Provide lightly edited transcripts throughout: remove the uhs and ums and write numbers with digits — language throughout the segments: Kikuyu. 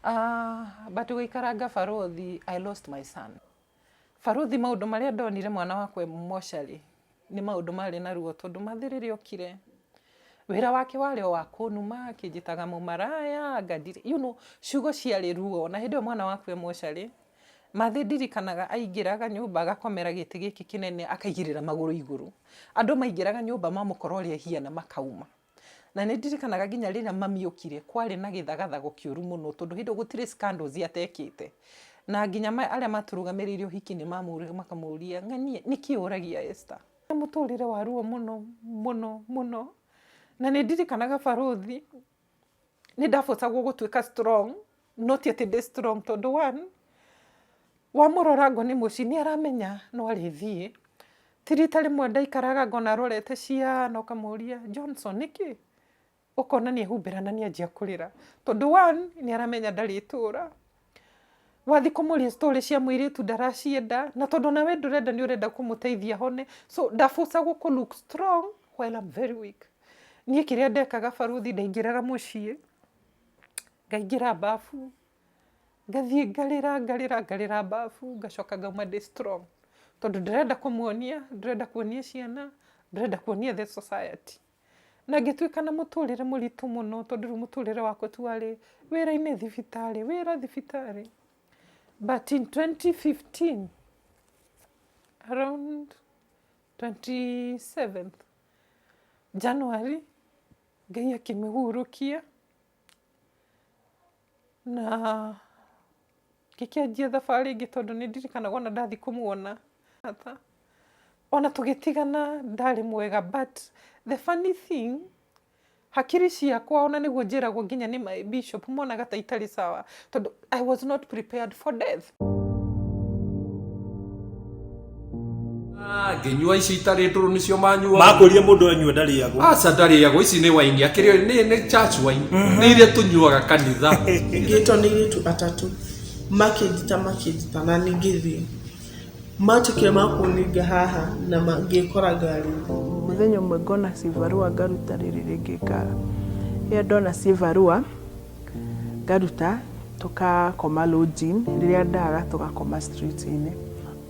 But gũikaranga barũthi, I lost my son. Barũthi maũndũ marĩa ndonire mwana wakwa e mocarĩ nĩ maũndũ marĩ na ruo tondũ mathĩ rĩrĩa okire, wĩra wake warĩ o wa kũnuma, akĩnjĩtaga mũmaraya, anga ndirĩ, you know, ciugo ciarĩ ruo. Na hĩndĩ ĩyo mwana waku e mocarĩ, mathĩ ndirikanaga aingĩraga nyũmba agakomera gĩtĩ gĩkĩ kĩnene akaigĩrĩra magũrũ igũrũ. Andũ maingĩraga nyũmba mamũkora ũrĩa ahiana makauma. Na nĩ ndirikanaga nginya rĩrĩa mami okire, kwarĩ na gĩthagathago kĩũru mũno tondũ hĩndĩ ĩyo gũtirĩ scandals atekĩte. Na nginya arĩa matũrũgamĩrĩire ũhiki nĩ mamũragia makamũria, ng'ania nĩkĩ ũragia Esther? Nĩ mũtũrĩre wa ruo mũno mũno mũno. Na nĩ ndirikanaga barũthi, nĩ ndabotagwo gũtuĩka strong, no ti atĩ ndĩ strong tondũ one, wamũrora ngo nĩ mũciĩ nĩ aramenya no arĩthiĩ. Ti rita rĩmwe ndaikaraga ngona arorete ciana ũkamũria Johnson nĩkĩ? Ũkona nĩ ehumbĩra na nĩ anjia kũrĩra. Tondũ one nĩ aramenya ndarĩtũra. Wathiĩ kũmũria story cia mũirĩtu ndaracienda na tondũ onawe ndũrenda nĩ ũrenda kũmũteithia ahone. So ndabocagwo kũ look strong while I'm very weak. Niĩ kĩrĩa ndekaga barũthi ndaingĩraga mũciĩ, ngaingĩra bafu, Ngathiĩ ngarĩra ngarĩra ngarĩra mbabu ngacoka ngauma ndĩ strong tondũ ndĩrenda kũmuonia, ndĩrenda kuonia ciana, ndĩrenda kuonia the society. Na ngĩtuĩka na mũtũrĩre mũritũ mũno tondũ rĩu mũtũrĩre wakwa tu warĩ wĩra-inĩ thibitarĩ, wĩra thibitarĩ. But in 2015 around 27th January Ngai akĩmĩhurũkia. Na ngĩkĩanjia thabarĩ ĩngĩ tondũ nĩ ndirikanaga ona ndathiĩ kũmuona, ona tũgĩtigana ndarĩ mwega but the funny thing, hakiri ciakwa ona nĩguo njĩragwo nginya nĩ my bishop monaga ta itarĩ sawa tondũ I was not prepared for death. Ah, ngĩnyua ici itarĩ ndũrũ nĩcio manyua Makwĩrire mũndũ anyua ndarĩagwo. Aca ndarĩagwo ici nĩ waini akĩrĩ nĩ church wine nĩ iria tũnyuaga kanitha. Ngĩtwo nĩ airĩtu atatũ makĩnjĩta makĩnjĩta na niĩ ngĩthiĩ. Matuĩkire makũninga haha na ngĩkora ngari-inĩ. Mũthenya ũmwe ngona cibarũa ngaruta rĩrĩ rĩngĩ ngara. Rĩrĩa ndona cibarũa ngaruta tũkakoma lodging, rĩrĩa ndaga tũgakoma street inĩ.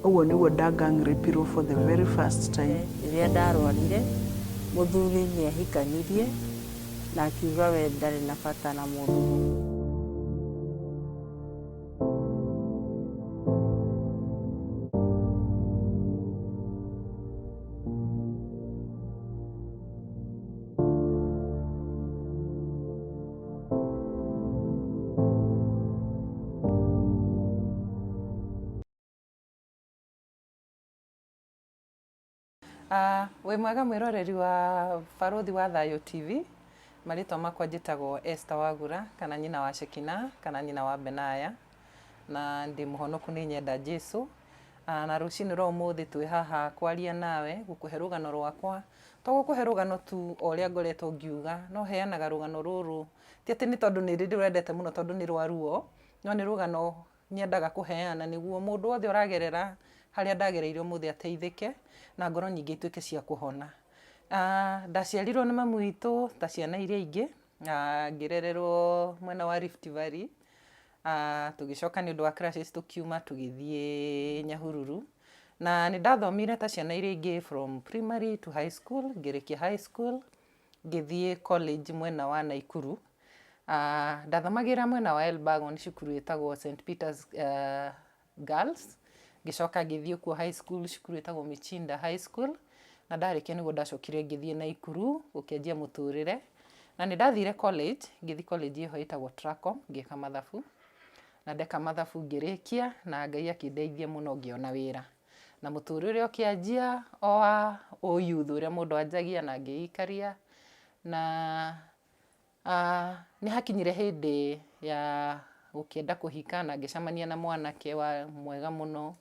Ũguo nĩguo nda gang rapirwo for the very first time. Rĩrĩa ndarwarire, mũthuri nĩ ahikanirie na akiuga we ndarĩ na bata na mũndũ mũrũme. Wĩ mwega mwĩroreri wa Barũthi wa Thayũ TV, marĩtwa makwa njĩtagwo Esther Wagura kana nyina wa Shekinah kana nyina wa Benaya, na ndĩ mũhonoku nĩ nyenda Jesũ. Na rũcinĩ rwa ũmũthĩ twĩ haha kwaria nawe gũkũhe rũgano rwakwa, to gũkũhe rũgano tu o ũrĩa ngoretwo ngiuga, no heanaga rũgano rũrũ ti atĩ nĩ tondũ nĩ ndĩrwendete mũno tondũ nĩ rwa ruo, no nĩ rũgano nyendaga kũheana nĩguo mũndũ wothe ũragerera harĩa ndagereire ũmũthĩ ateithĩke na ngoro nyingĩ ituĩke cia kũhona. Ndaciarirwo nĩ mami witũ ta ciana iria ingĩ na ngĩrererwo mwena wa Rift Valley, tũgĩcoka nĩ ũndũ wa classes tũkiuma tũgĩthiĩ Nyahururu. Na nĩ ndathomire ta ciana iria ingĩ from primary to high school, ngĩrĩkia high school ngĩthiĩ college mwena wa Naikuru. Ndathomagĩra mwena wa Elburgon cukuru ĩtagwo St Peters Girls, ngĩcoka ngĩthiĩ kuo high school cukuru ĩtagwo Michinda High School, na ndarĩkia nĩguo ndacokire ngĩthiĩ Naikuru gũkĩanjia mũtũrĩre. Na nĩ ndathire college, ngĩthiĩ college ĩho ĩtagwo Tracom ngĩka mathabu, na ndeka mathabu ngĩrĩkia na Ngai akĩndeithia mũno ngĩona wĩra. Na mũtũrĩre ũkĩanjia o wa ũyouth ũrĩa mũndũ anjagia na ngĩikaria, na nĩ hakinyire hĩndĩ ya gũkĩenda kũhika na ngĩcemania na mwanake wa mwega mũno,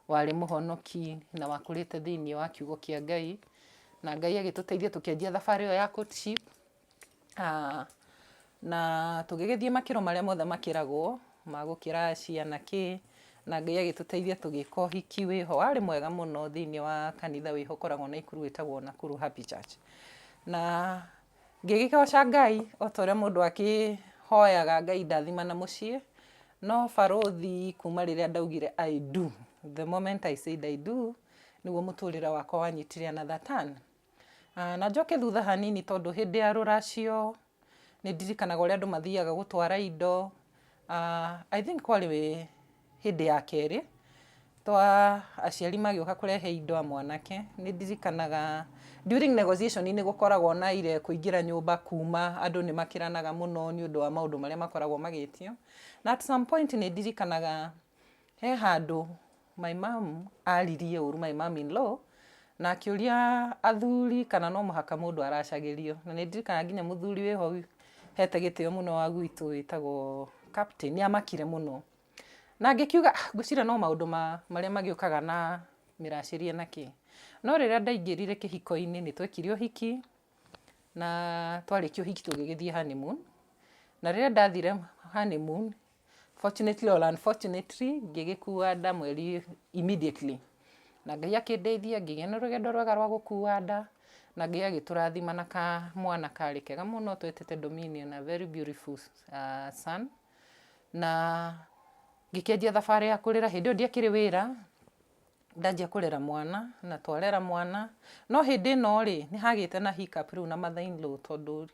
warĩ mũhonoki na wakũrĩte thĩiniĩ wa kiugo kĩa Ngai, na Ngai agĩtũteithia tũkĩanjia thabarĩ ĩyo ya courtship. Na tũgĩgĩthiĩ makĩro marĩa mothe makĩragwo, ma gũkĩracia na kĩ, na Ngai agĩtũteithia tũgĩka ũhiki wĩho, warĩ mwega mũno thĩiniĩ wa kanitha wĩho ũkoragwo Naikuru wĩtagwo Nakuru Happy Church. Na ngĩgĩgoca Ngai o ta ũrĩa mũndũ akĩhoyaga Ngai ndathima na mũciĩ. No barũthi kuma rĩrĩa ndaugire I do, the moment I said I do, nĩguo mũtũrĩre wakwa wanyitire another turn. Na njoke thutha hanini tondũ hĩndĩ ya rũracio nĩ ndirikanaga ũrĩa andũ mathiaga gũtwara indo. I think kwarĩ hĩndĩ ya kerĩ twa aciari magĩũka kũrehe indo a mwanake. Nĩ ndirikanaga during negotiation nĩ gũkoragwo na ire kũingĩra nyũmba kuma andũ nĩ makĩranaga mũno nĩ ũndũ wa maũndũ marĩa makoragwo magĩtio. Na at some point nĩ ndirikanaga he handũ my mom aririe ũru, my mom in law, na akĩũria athuri kana no mũhaka mũndũ aracagĩrio. Na nĩ ndirikanaga nginya mũthuri wĩho hete gĩtĩo mũno wa gwitũ wĩtagwo captain nĩ amakire mũno. Na ngĩkiuga "Ah, ngwĩciria no maũndũ ma marĩa magĩũkaga na mĩracĩrie na kĩ." No rĩrĩa ndaingĩrire kĩhiko-inĩ nĩ twekire ũhiki, na twarĩkia ũhiki tũgĩgĩthiĩ honeymoon. Na rĩrĩa ndathire honeymoon, fortunately or unfortunately, ngĩgĩkua nda mweri immediately. Na Ngai akĩndeithia ngĩgĩa na rũgendo rwega rwa gũkua nda, na Ngai agĩtũrathima na kamwana karĩ kega mũno twetĩte Dominion, a very beautiful son. Na ngĩkĩanjia thabarĩ ya kũrera. Hĩndĩ ĩyo ndiakĩrĩ wĩra, ndanjia kũrera mwana na twarera mwana. No hĩndĩ ĩno rĩ, nĩ hagĩte na hiccup rĩu na mother in law, tondũ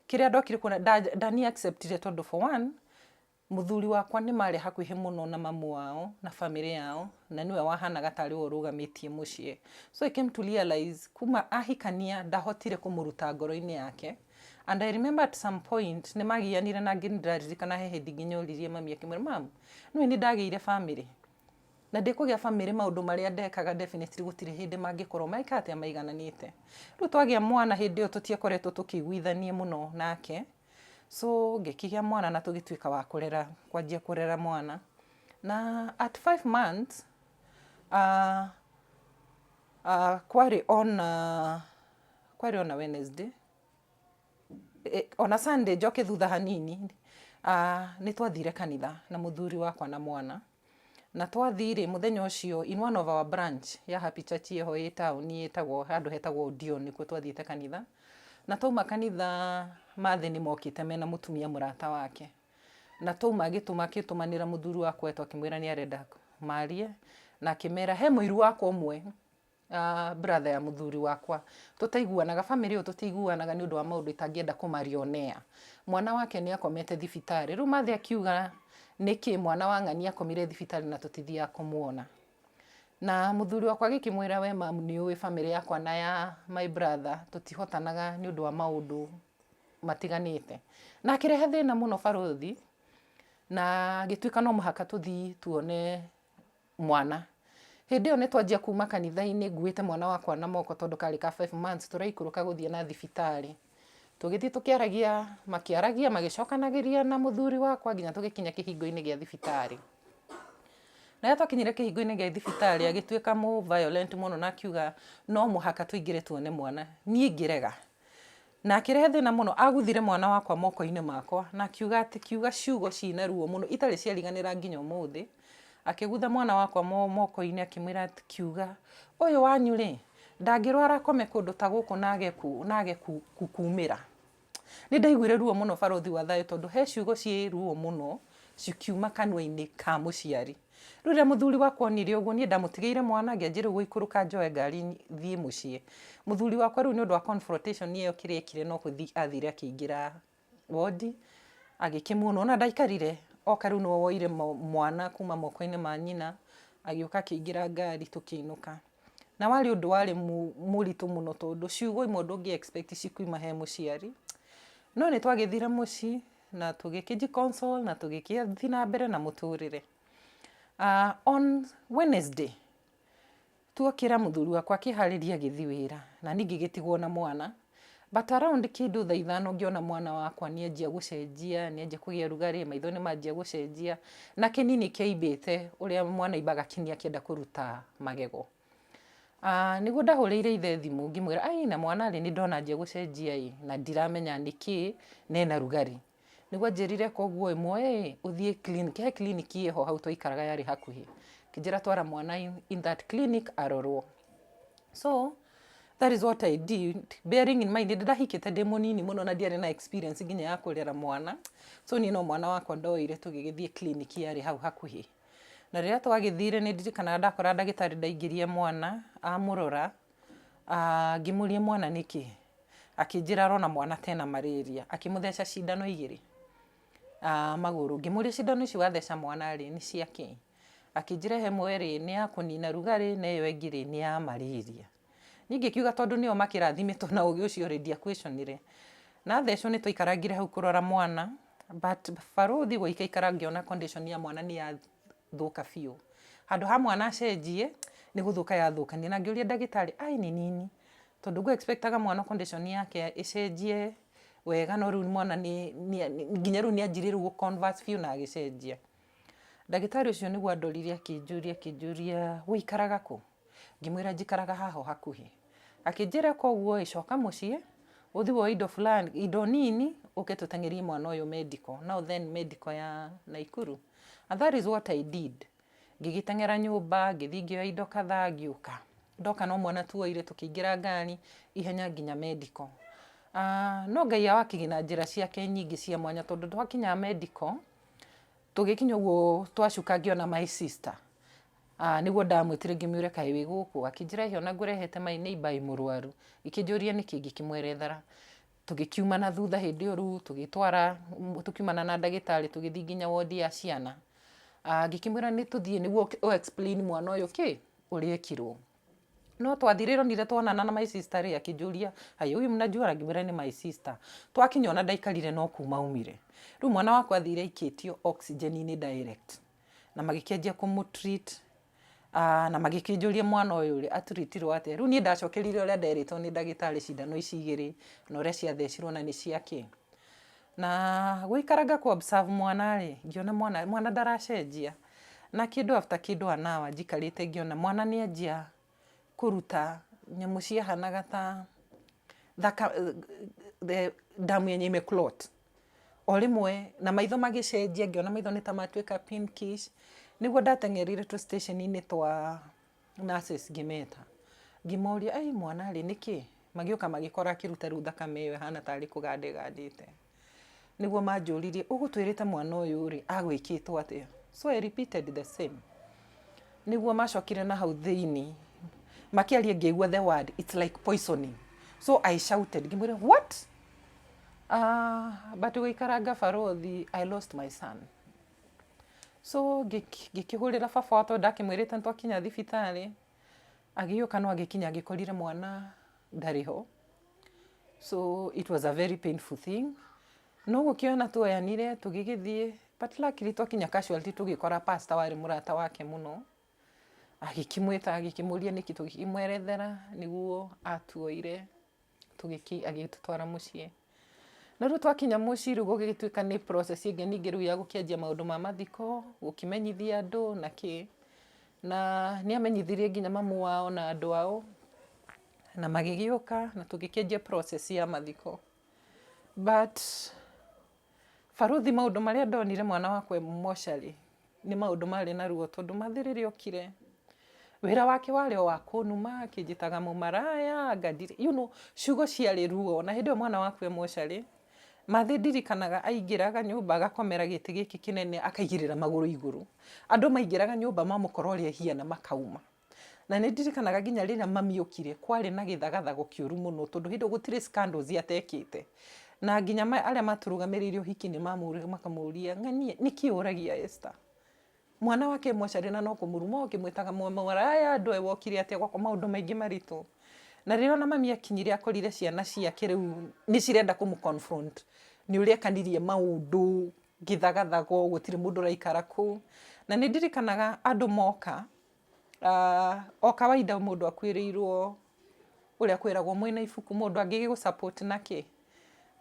kĩrĩa ndokire kuona ndani acceptire, tondũ for one, mũthuri wakwa nĩ marĩ hakuhĩ mũno na mamu wao na famĩlĩ yao, na nĩwe wahanaga tarĩ we ũrũgamĩtie mũciĩ. So I came to realize kuma ahikania ndahotire kũmũruta ngoro-inĩ yake. And I remember at some point nĩ magianire na ngĩ ndĩraririkana he hĩndĩ nginya oririe mami akĩmwĩra, "Mam, nĩwe nĩ ndagĩire famĩlĩ na ndĩkũgĩa famĩlĩ, maũndũ marĩa ndekaga definitely gũtirĩ hĩndĩ mangĩkorwo meka atĩa maigananĩte." Rĩu twagĩa mwana, hĩndĩ ĩyo tũtiakoretwo tũkĩiguithania mũno nake. So ngĩkĩgĩa mwana na tũgĩtuĩka wa kũrera, kwanjia kũrera mwana. Na at 5 months kwarĩ ona Wednesday, ona Sunday, njoke thutha hanini, nĩ twathire kanitha na mũthuri wakwa na mwana. Na twathire mũthenya ũcio in one of our branch ya Happy Church ĩho ĩ taũni ĩtagwo handũ hetagwo Odeon, nĩkuo twathiĩte kanitha. Na twauma kanitha, mathĩ nĩ mokĩte mena mũtumia mũrata wake. Na twauma agĩtũma akĩtũmanĩra mũthuri wakwa etwo, akĩmwĩra nĩ arenda marie, na akĩmera he mũiru wakwa ũmwe, brother ya mũthuri wakwa, tũtaiguanaga, famĩlĩ ĩyo tũtiiguanaga nĩ ũndũ wa maũndũ itangĩenda kũmarionea. Mwana wake nĩ akomete thibitarĩ. Rĩu mathe akiuga nĩkĩ mwana wa ng'ani akomire thibitarĩ na tũtithiaga kũmuona. Na mũthuri wakwa agĩkĩmwĩra, "We mam, nĩ ũĩ famĩlĩ yakwa na ya my brother tũtihotanaga nĩ ũndũ wa maũndũ matiganĩte." Na akĩrehe thĩna mũno barũthi, na gĩtuĩka no mũhaka tũthiĩ tuone mwana. Hĩndĩ ĩyo nĩ twanjia kuma kanitha-inĩ nguĩte mwana wakwa na moko tondũ karĩ ka 5 months, tũraikũrũka gũthiĩ na thibitarĩ. Tũgĩthiĩ tũkĩaragia, makĩaragia, magĩcokanagĩria na mũthuri wakwa nginya tũgĩkinya kĩhingo-inĩ gĩa thibitarĩ. Na rĩrĩa twakinyire kĩhingo-inĩ gĩa thibitarĩ, agĩtuĩka mũ violent mũno na akiuga no mũhaka tũingĩre tuone mwana. Niĩ ngĩrega. Na akĩrehe thĩna mũno, aguthire mwana wakwa moko-inĩ makwa na akiuga atĩ kiuga ciugo ciĩna ruo mũno itarĩ ciariganĩra nginya ũmũthĩ. Akĩgutha mwana wakwa moko-inĩ akĩmwĩra atĩ kiuga, "Ũyũ wanyu rĩ, ndangĩrwara akome kũndũ ta gũkũ na age kumĩra." Nĩ ndaiguire ruo mũno barũthi wa thayũ, tondũ he ciugo ciĩ ruo mũno cikiuma kanua-inĩ ka mũciari. Rĩu rĩrĩa mũthuri wakwa onire ũguo, niĩ ndamũtigĩire mwana, ngĩanjia rĩu gũikũrũka njoe ngari thiĩ mũciĩ. Mũthuri wakwa rĩu nĩ ũndũ wa confrontation ĩyo, kĩrĩa ekire no gũthiĩ athire akĩingĩra wodi agĩkĩmuona. Ona ndaikarire oka, rĩu nĩwe woire mwana kuma moko-inĩ ma nyina, agĩũka akĩingĩra ngari tũkĩinũka. Na warĩ ũndũ warĩ mũritũ mũno, tondũ ciugo imwe ndũngĩ expect cikiuma he mũciari. No nĩ twagĩthire mũciĩ na tũgĩkĩji console na tũgĩkĩthiĩ na mbere na mũtũrĩre. On Wednesday tuokĩra, mũthuri wakwa akĩharĩria agĩthiĩ wĩra na niĩ ngĩgĩtigwo na mwana. But around kĩndũ thaa 5 ngĩona mwana wakwa nĩ anjia gũcenjia, nĩ anjia kũgĩa rugarĩ, maitho nĩ manjia gũcenjia na kĩni nĩ kĩaimbĩte ũrĩa mwana aimbaga kĩni akĩenda kũruta magego. Nĩguo ndahũrĩire ithe thimũ ngĩmwĩra, "Ai, na mwana rĩ, nĩ ndona anjia gũcenjia ĩ, na ndiramenya nĩkĩ, na ena rugarĩ." Nĩguo anjĩrire, koguo ĩmwe ĩ ũthiĩ clinic, he clinic ĩho hau twaikaraga yarĩ hakuhĩ. Akĩnjĩra twara mwana in that clinic arorwo. So That is what I did, bearing in mind ndahikĩte ndĩ mũnini mũno na ndiarĩ na experience nginya ya kũrera mwana. So niĩ no mwana wakwa ndoire tũgĩgĩthiĩ clinic yarĩ hau hakuhĩ. Na rĩrĩa twagĩthire nĩ ndirikanaga ndakora ndagĩtarĩ ndaingĩria mwana amũrora, ngĩmũria mwana nĩkĩ, akĩnjĩra arona mwana tena malaria, akĩmũtheca cindano igĩrĩ magũrũ. Ngĩmũria cindano ici watheca mwana rĩ nĩ cia kĩ? Akĩnjĩra ĩmwe rĩ nĩ ya kũnina rugarĩ na ĩyo ĩngĩ rĩ nĩ ya malaria. Niĩ ngĩkiuga tondũ nĩo makĩrathimĩtwo na ũgĩ ũcio rĩ ndiaquestionire. Na thecwo nĩ twaikarangire hau kũrora mwana, but barũthi gũikaikara ngĩona condition ya mwana nĩ yathũka biũ. Handũ ha mwana acenjie nĩ gũthũka yathũkania, na ngĩũria ndagĩtarĩ ai nĩ nini, tondũ ngũ expectaga mwana condition yake ĩcenjie wega, no rĩu mwana nĩ nginya rĩu nĩ anjirie rĩu gũ converse biũ na agĩcenjia. Ndagĩtarĩ ũcio nĩguo andorire akĩnjũria akĩnjũria ũikaraga kũ? Ngĩmwĩra njikaraga haha hakuhĩ. Akĩnjĩra koguo ĩ coka mũciĩ ũthiĩ woe indo fulani, indo nini ũke tũteng'erie mwana ũyũ medical. Now then medical ya Naikuru. And that is what I did. Ngĩgĩteng'era nyũmba, ngĩthiĩ ngĩoya indo kadhaa ngĩũka. Ndoka no mwana tuoire tũkĩingĩra ngari ihenya nginya medical. No Ngai awakĩgĩ na njĩra ciake nyingĩ cia mwanya tondũ twakinya medical, tũgĩkinya ũguo twacuka ngĩona my sister. Nĩguo ndamwĩtire ngĩmwĩra kaĩ wĩ gũkũ, akĩnjĩra ĩhĩ ona ngũrehete my neighbor ĩ mũrwaru. Gĩkĩnjũria nĩkĩ ngĩkĩmwerethera. Tũgĩkiuma na thutha hĩndĩ ĩyo rĩu tũgĩtwara tũkiumana na ndagĩtarĩ tũgĩthiĩ nginya wodi ya ciana. Ngĩkĩmwĩra nĩ tũthiĩ nĩguo ũ explain mwana ũyũ kĩ ũrĩa ekirwo. No twathire ronire twonana na my sister rĩ akĩnjũria haya huyu mnajua? Ngĩmwĩra nĩ my sister. Twakinya ona ndaikarire no kuma aumire. Rĩu mwana wakwa athire aikĩtio oxygen-inĩ direct na magĩkĩanjia kũmũ treat, na magĩkĩnjũria mwana ũyũ rĩ atreatirwo atĩa. Rĩu niĩ ndacokerire ũrĩa nderĩtwo nĩ ndagĩtarĩ cindano ici igĩrĩ na ũrĩa ciathecirwo na nĩ cia kĩ. Na gũikaranga kũ observe mwana rĩ, ngĩona mwana mwana ndaracenjia. Na kĩndũ after kĩndũ an hour njikarĩte ngĩona mwana nĩ anjia kũruta nyamũ ciahanaga ta damu yenye ime clot. O rĩmwe na maitho magĩcenjia ngĩona maitho nĩ ta matuĩka pinkish. Nĩguo ndateng'erire tũ station-inĩ twa nurses ngĩmeta. Ngĩmoria ai mwana rĩ nĩkĩ? Magĩũka magĩkora akĩruta rĩu thakame ĩyo ĩhana tarĩ kũganda ĩgandĩte. Nĩguo manjũririe ũgũtwĩrĩte mwana ũyũ rĩ agwĩkĩtwo atĩa? So I repeated the same. Nĩguo macokire na hau thĩinĩ makĩaria ngĩigua the word it's like poisoning. So I shouted ngĩmwĩra what? But gũikaranga barũthi I lost my son. So ngĩkĩhũrĩra baba wao tondũ ndakĩmwĩrĩte nĩ twakinya thibitarĩ, agĩũka no agĩkinya agĩkorire mwana ndarĩ ho. So it was a very painful thing. No gũkĩona tuoyanire tũgĩgĩthiĩ, but luckily twakinya casualty tũgĩkora pastor warĩ mũrata wake mũno. Agĩkĩmwĩta agĩkĩmũria nĩkĩ, tũgĩkĩmwerethera nĩguo atuoire agĩtũtwara mũciĩ. Na rĩu twakinya mũciĩ rĩu gũgĩtuĩka nĩ process ĩngĩ ningĩ rĩu ya gũkĩanjia maũndũ ma mathiko, gũkĩmenyithia andũ na kĩ. Na nĩ amenyithirie nginya mamu wao na andũ ao na magĩgĩũka na tũgĩkĩanjia process ya mathiko. But barũthi maũndũ marĩa ndonire mwana wakwa e mocarĩ nĩ maũndũ marĩ na ruo tondũ mathĩ rĩrĩa okire wĩra wake warĩ o wa kũnuma, akĩnjĩtaga mũmaraya, ngandiri, ciugo ciarĩ ruo. Na hĩndĩ ĩyo mwana waku e mocarĩ, mathĩ ndirikanaga aingĩraga nyũmba agakomera gĩtĩ gĩkĩ kĩnene akaigĩrĩra magũrũ igũrũ. Andũ maingĩraga nyũmba mamũkora ũrĩa ahiana makauma. Na nĩ ndirikanaga nginya rĩrĩa mami okire kwarĩ na gĩthagathago kĩũru mũno tondũ hĩndĩ ĩyo gũtirĩ scandals atekĩte. Na nginya arĩa matũrũgamĩrĩire ũhiki nĩ mamũragia makamũria ng'ania nĩkĩ ũragia Esther? Mwana wake mocarĩ na no kũmũruma ũkĩmwĩtaga mũmaraya ndũĩ wokire atĩa gwakwa maũndũ maingĩ maritũ. Na rĩrĩa ona mami akinyire akorire ciana ciake rĩu nĩ cirenda kũmũ confront nĩ ũrĩa ekanirie maũndũ gĩthagathago gũtirĩ mũndũ ũraikara kũu. Na nĩ ndirikanaga andũ moka, o kawaida mũndũ akuĩrĩirwo ũrĩa kwĩragwo mwĩna ibuku mũndũ angĩgĩgũ support nakĩ.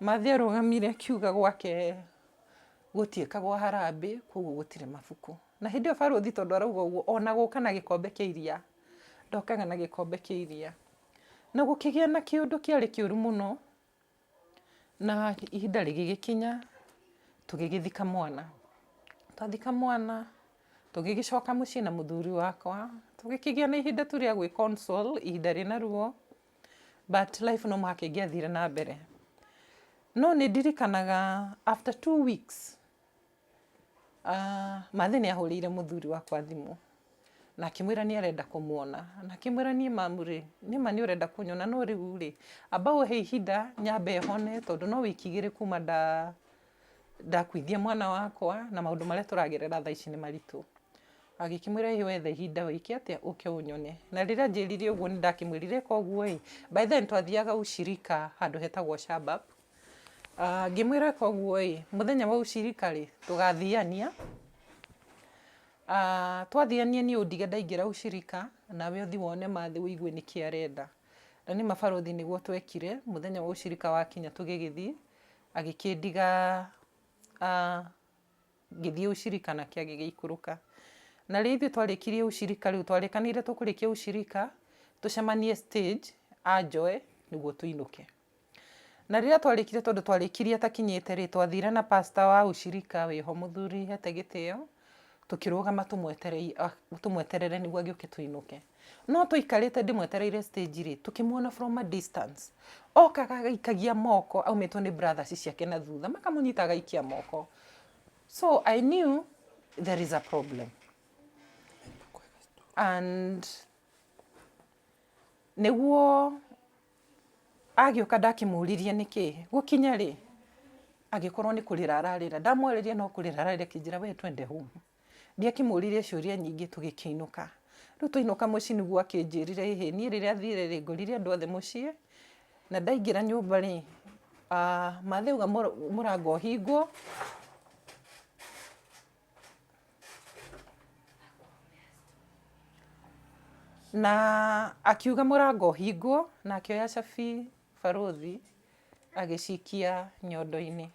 Mathĩ arũgamire akiuga gwake gũtiĩkagwo harambee koguo gũtirĩ mabuku. Na hĩndĩ ĩyo barũthi tondũ arauga ũguo ona gũka na gĩkombe kĩa iria ndokaga na gĩkombe kĩa iria. Na gũkĩgĩa na kĩũndũ kĩarĩ kĩũru mũno na ihinda rĩgĩgĩkinya tũgĩgĩthika mwana. Twathika mwana tũgĩgĩcoka mũciĩ na mũthuri wakwa tũgĩkĩgĩa na ihinda tu rĩa gwĩ console ihinda rĩna ruo. But life no mũhaka ĩngĩathire na mbere. No nĩ ndirikanaga after 2 weeks, Mathe nĩ ahũrĩire mũthuri wakwa thimũ na akĩmwĩra nĩ arenda kũmuona, na akĩmwĩra, "Niĩ mamu rĩ, nĩma nĩ ũrenda kũnyona, no rĩu rĩ, amba ũhe ihinda nyambe hone, tondũ no wiki 2 kuma ndakuithia mwana wakwa, na maũndũ marĩa tũragerera thaa ici nĩ maritũ." Agĩkĩmwĩra, "Ĩ, wetha ihinda wĩke atĩa, ũke ũnyone." Na rĩrĩa anjĩrire ũguo, nĩ ndakĩmwĩrire koguo ĩ, by then twathiaga ushirika handũ hetagwo Shabab. Ngĩmwĩra koguo ĩ, mũthenya wa ushirika rĩ, tũgathiania. Twathiania, niĩ ũndige ndaingĩra ushirika, nawe ũthi wone Mathĩ, ũigue nĩkĩ arenda. Na nĩ ma, barũthi, nĩguo twekire. Mũthenya wa ushirika wakinya, tũgĩgĩthiĩ, agĩkĩndiga, ngĩthiĩ ushirika, nake agĩgĩikũrũka. Na rĩrĩa ithuĩ twarĩkirie ushirika, rĩu twarĩkanĩire tũkũrĩkia ushirika tũcemanie stage, anjoe nĩguo tũinũke. Na rĩrĩa twarĩkirie, tondũ twarĩkirie atakinyĩte rĩ, twathire na pastor wa ushirika wĩho, mũthuri hete gĩtĩo, tũkĩrũgama tũmweterere nĩguo agĩũke tũinũke. No tũikarĩte ndĩmwetereire stage rĩ, tũkĩmuona from a distance okaga agaikagia moko, aumĩtwo nĩ brothers ciake na thutha, makamũnyita agaikia moko. So I knew there is a problem, and nĩguo agĩũka ndakĩmũririe nĩkĩ. Gũkinya rĩ, agĩkorwo nĩ kũrĩra ararĩra. Ndamwarĩria no kũrĩra ararĩra, akĩnjĩra, "We twende home." Ndiakĩmũririe ciũria nyingĩ, tũgĩkĩinũka. Rĩu twainũka mũciĩ nĩguo akĩnjĩrire, "Ĩhĩ, niĩ rĩrĩa thire rĩ, ngorire andũ othe mũciĩ, na ndaingĩra nyũmba rĩ, Mathe auga mũrango ũhingwo." Na akiuga mũrango ũhingwo, na akĩoya cabi, barũthi, agĩcikia nyondo-inĩ.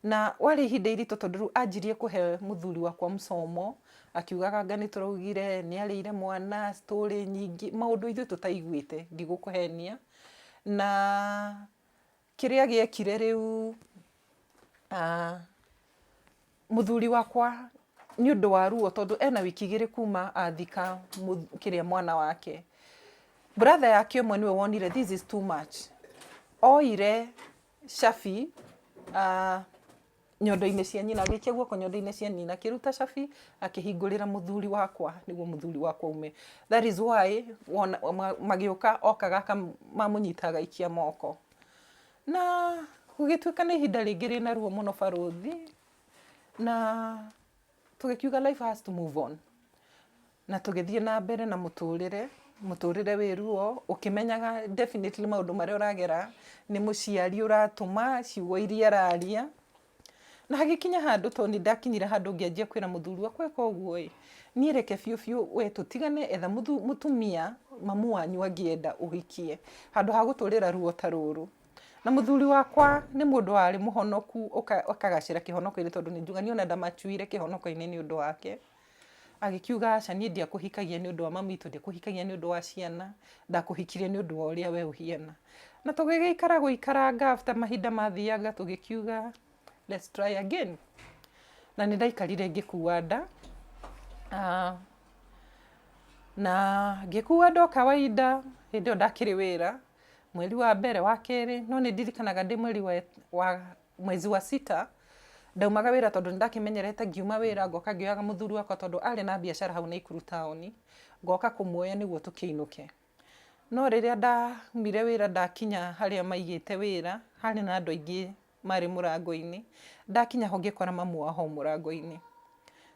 Na warĩ ihinda iritũ, tondũ rĩu anjirie kũhe mũthuri wakwa msomo, akiugaga anga nĩ tũraugire nĩ arĩire mwana, story nyingĩ, maũndũ ithuĩ tũtaiguĩte, ndigũkũhenia. Na kĩrĩa gĩekire rĩu, mũthuri wakwa nĩ ũndũ wa ruo, tondũ ena wiki 2 kuma athika kĩrĩa mwana wake, brother yake ũmwe nĩwe wonire this is too much. Oire cabi nyondo-inĩ cia nyina, agĩikia guoko nyondo-inĩ cia nyina, akĩruta cabi, akĩhingũrĩra mũthuri wakwa nĩguo mũthuri wakwa ume. That is why wona magĩũka okaga mamũnyita agaikia moko. Na gũgĩtuĩka nĩ ihinda rĩngĩ rĩna ruo mũno, barũthi, na tũgĩkiuga life has to move on, na tũgĩthiĩ na mbere na mũtũrĩre. Mũtũrĩre wĩ ruo, ũkĩmenyaga definitely maũndũ marĩa ũragera nĩ mũciari ũratũma ciugo iria araria. Na hagĩkinya handũ, tondũ nĩ ndakinyire handũ ngĩanjia kwĩra mũthuri wakwa, "Eka ũguo ĩ, niĩ reke biũ biũ we tũtigane, etha mũtumia mamu wanyu angĩenda ũhikie, handũ ha gũtũrĩra ruo ta rũrũ." Na mũthuri wakwa nĩ mũndũ warĩ mũhonoku, akagacĩra kĩhonoko-inĩ, tondũ nĩ njuga niĩ ona ndamachuire kĩhonoko-inĩ nĩ ũndũ wake. Agĩkiuga, "Aca, niĩ ndiakũhikagia nĩ ũndũ wa mami witũ, ndiakũhikagia nĩ ũndũ wa ciana, ndakũhikirie nĩ ũndũ wa ũrĩa we ũhiana." Na tũgĩgĩikara gũikaranga. After mahinda mathianga, tũgĩkiuga let's try again. Na nĩ ndaikarire ngĩkua nda, na ngĩkua nda o kawaida. Hĩndĩ ĩyo ndakĩrĩ wĩra, mweri wa mbere, wa kerĩ, no nĩ ndirikanaga ndĩ mweri wa mwezi wa sita ndaumaga wĩra, tondũ nĩ ndakĩmenyerete ngiuma wĩra ngoka ngĩoyaga mũthuri wakwa, tondũ arĩ na biacara hau Naikuru taũni, ngoka kũmuoya nĩguo tũkĩinũke. No rĩrĩa ndaumire wĩra, ndakinya harĩa maigĩte wĩra, harĩ na andũ aingĩ marĩ mũrango-inĩ. Ndakinya ho ngĩkora mamu wao hau mũrango-inĩ.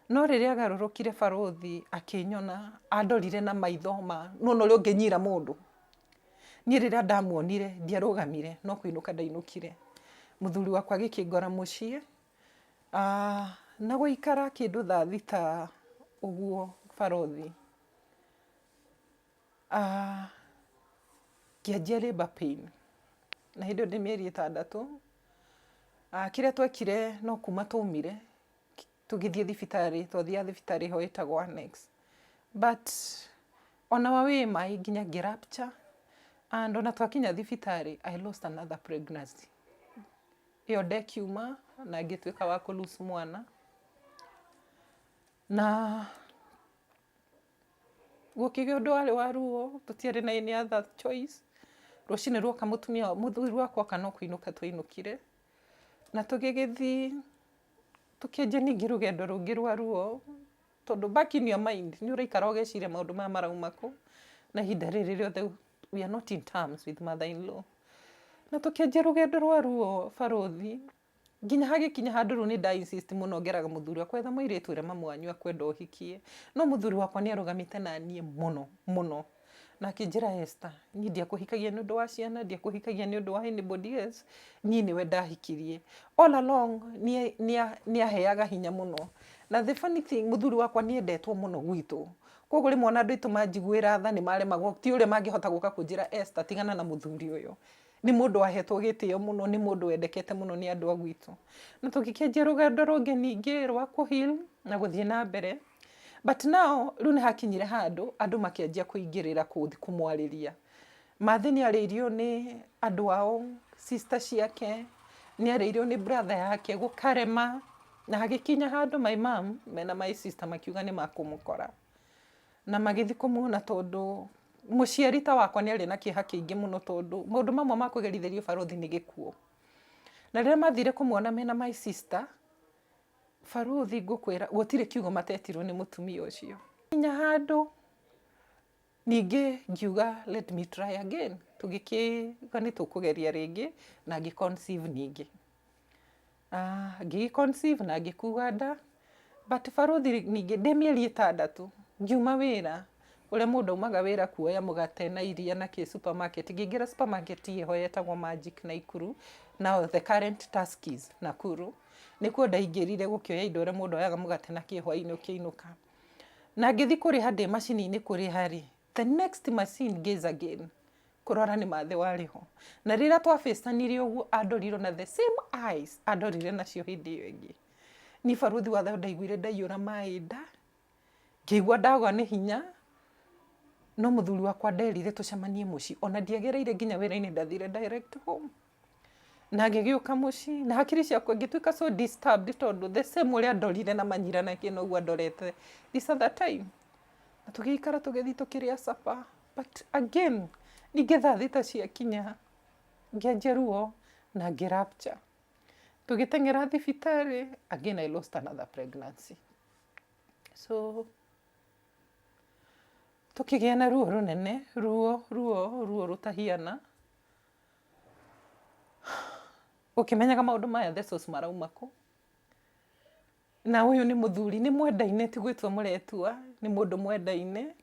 No rĩrĩa agarũrũkire, barũthi, akĩnyona, andorire na maitho ma nĩwona ũrĩa ũngĩnyira mũndũ. Niĩ rĩrĩa ndamuonire ndiarũgamire, no kũinũka ndainũkire. Mũthuri wakwa agĩkĩngora mũciĩ, na gũikara kĩndũ thaa 6 ũguo, barũthi, ngĩanjia labour pain, na hĩndĩ ĩyo ndĩ mĩeri 6. Kĩrĩa twekire, no kuma twaumire tũgĩthiĩ thibitarĩ, twathiaga thibitarĩ ho ĩtagwo Annex, but ona wa wĩ maĩ nginya ngĩ rupture, and ona twakinya thibitarĩ I lost another pregnancy. Ĩyo ndekiuma na ngĩtuĩka wa kũ lose mwana. Na gũkĩgĩa ũndũ warĩ wa ruo, tũtiarĩ na any other choice. Rũcinĩ ruoka mũtumia mũthuri wakwa oka no kũinũka twainũkire. Na tũgĩgĩthiĩ tũkĩanjia ningĩ rũgendo rũngĩ rwa ruo, tondũ back in your mind nĩ ũraikara ũgeciria maũndũ maya marauma kũ, na ihinda rĩrĩ rĩothe we are not in terms with mother in law. Na tũkĩanjia rũgendo rwa ruo barũthi, nginya hagĩkinya handũ rĩu nĩ nda insist mũno ngeraga mũthuri wakwa etha mũirĩtu ũrĩa mamu wanyu akwenda ũhikie. No mũthuri wakwa nĩ arũgamĩte naniĩ mũno mũno, na akĩnjĩra Esther, niĩ ndiakũhikagia nĩ ũndũ wa ciana, ndiakũhikagia nĩ ũndũ wa anybody else, niĩ nĩwe ndahikirie. All along nĩ aheaga hinya mũno. Na the funny thing, mũthuri wakwa nĩ endetwo mũno gwitũ. Koguo rĩmwe ona andũ aitũ manjiguĩra tha nĩ maremagwo, ti ũrĩa mangĩhota gũka kũnjĩra Esther tigana na mũthuri ũyũ. Nĩ mũndũ wahetwo gĩtĩo mũno, nĩ mũndũ wendekete mũno nĩ andũ a gwitũ. Na tũgĩkĩanjia rũgendo rũngĩ ningĩ rwa kũ heal na gũthiĩ na mbere. But now rĩu nĩ hakinyire handũ andũ makĩanjia kũingĩrĩra kũthi kũmwarĩria. Mathĩ nĩ arĩirio nĩ andũ ao, sister ciake, nĩ arĩirio nĩ brother yake gũkarema, na hagĩkinya handũ my mom mena my sister makiuga nĩ makũmũkora. Na magĩthiĩ kũmuona tondũ mũciari ta wakwa nĩ arĩ na kĩeha kĩingĩ mũno tondũ maũndũ mamwe ma kũgerithĩrio barũthi nĩ gĩkuũ. Na rĩrĩa mathire kũmuona mena my sister, barũthi ngũkwĩra gũtirĩ kiugo matetirwo nĩ mũtumia ũcio. Nginya handũ ningĩ ngiuga let me try again, tũgĩkĩuga nĩ tũkũgeria rĩngĩ na ngĩ conceive ningĩ. Ngĩgĩ conceive na ngĩkua nda, but barũthi ningĩ ndĩ mĩeri 6 ngiuma wĩra, ũrĩa mũndũ aumaga wĩra kuoya mũgate na iria na kĩ supermarket, ngĩingĩra supermarket ĩho yetagwo Magic Naikuru, now the current Tuskys Nakuru, nĩkuo ndaingĩrire gũkĩoya indo ũrĩa mũndũ oyaga mũgate na kĩ hwainĩ ũkĩinũka. Na ngĩthiĩ kũrĩha ndĩ macini-inĩ kũrĩha rĩ, the next machine gaze again, kũrora nĩ mathĩ warĩ ho. Na rĩrĩa twabĩcanire ũguo andorire na the same eyes andorire nacio hĩndĩ ĩyo ĩngĩ. Niĩ barũthi wa thayũ ndaiguire ndaiyũra maĩ nda, ngĩigua ndagwa nĩ hinya, no mũthuri wakwa nderire tũcemanie mũciĩ, ona ndiagereire nginya wĩra-inĩ ndathire direct home. Na ngĩgĩũka mũciĩ, na hakiri ciakwa ngĩtuĩka so disturbed tondũ the same ũrĩa andorire na manyira na kĩ noguo andorete this other time. Na tũgĩikara tũgĩthiĩ tũkĩrĩa supper, but again ningĩ thaa thita ciakinya ngĩanjia ruo na ngĩ rupture. Tũgĩteng'era thibitarĩ, again I lost another pregnancy. So tũkĩgĩa na ruo rũnene, ruo ruo ruo rũtahiana. Ũkĩmenyaga maũndũ maya the source marauma kũ. Na ũyũ nĩ mũthuri, nĩ mwendaine ti gwĩtua mũretua, nĩ mũndũ mwendaine.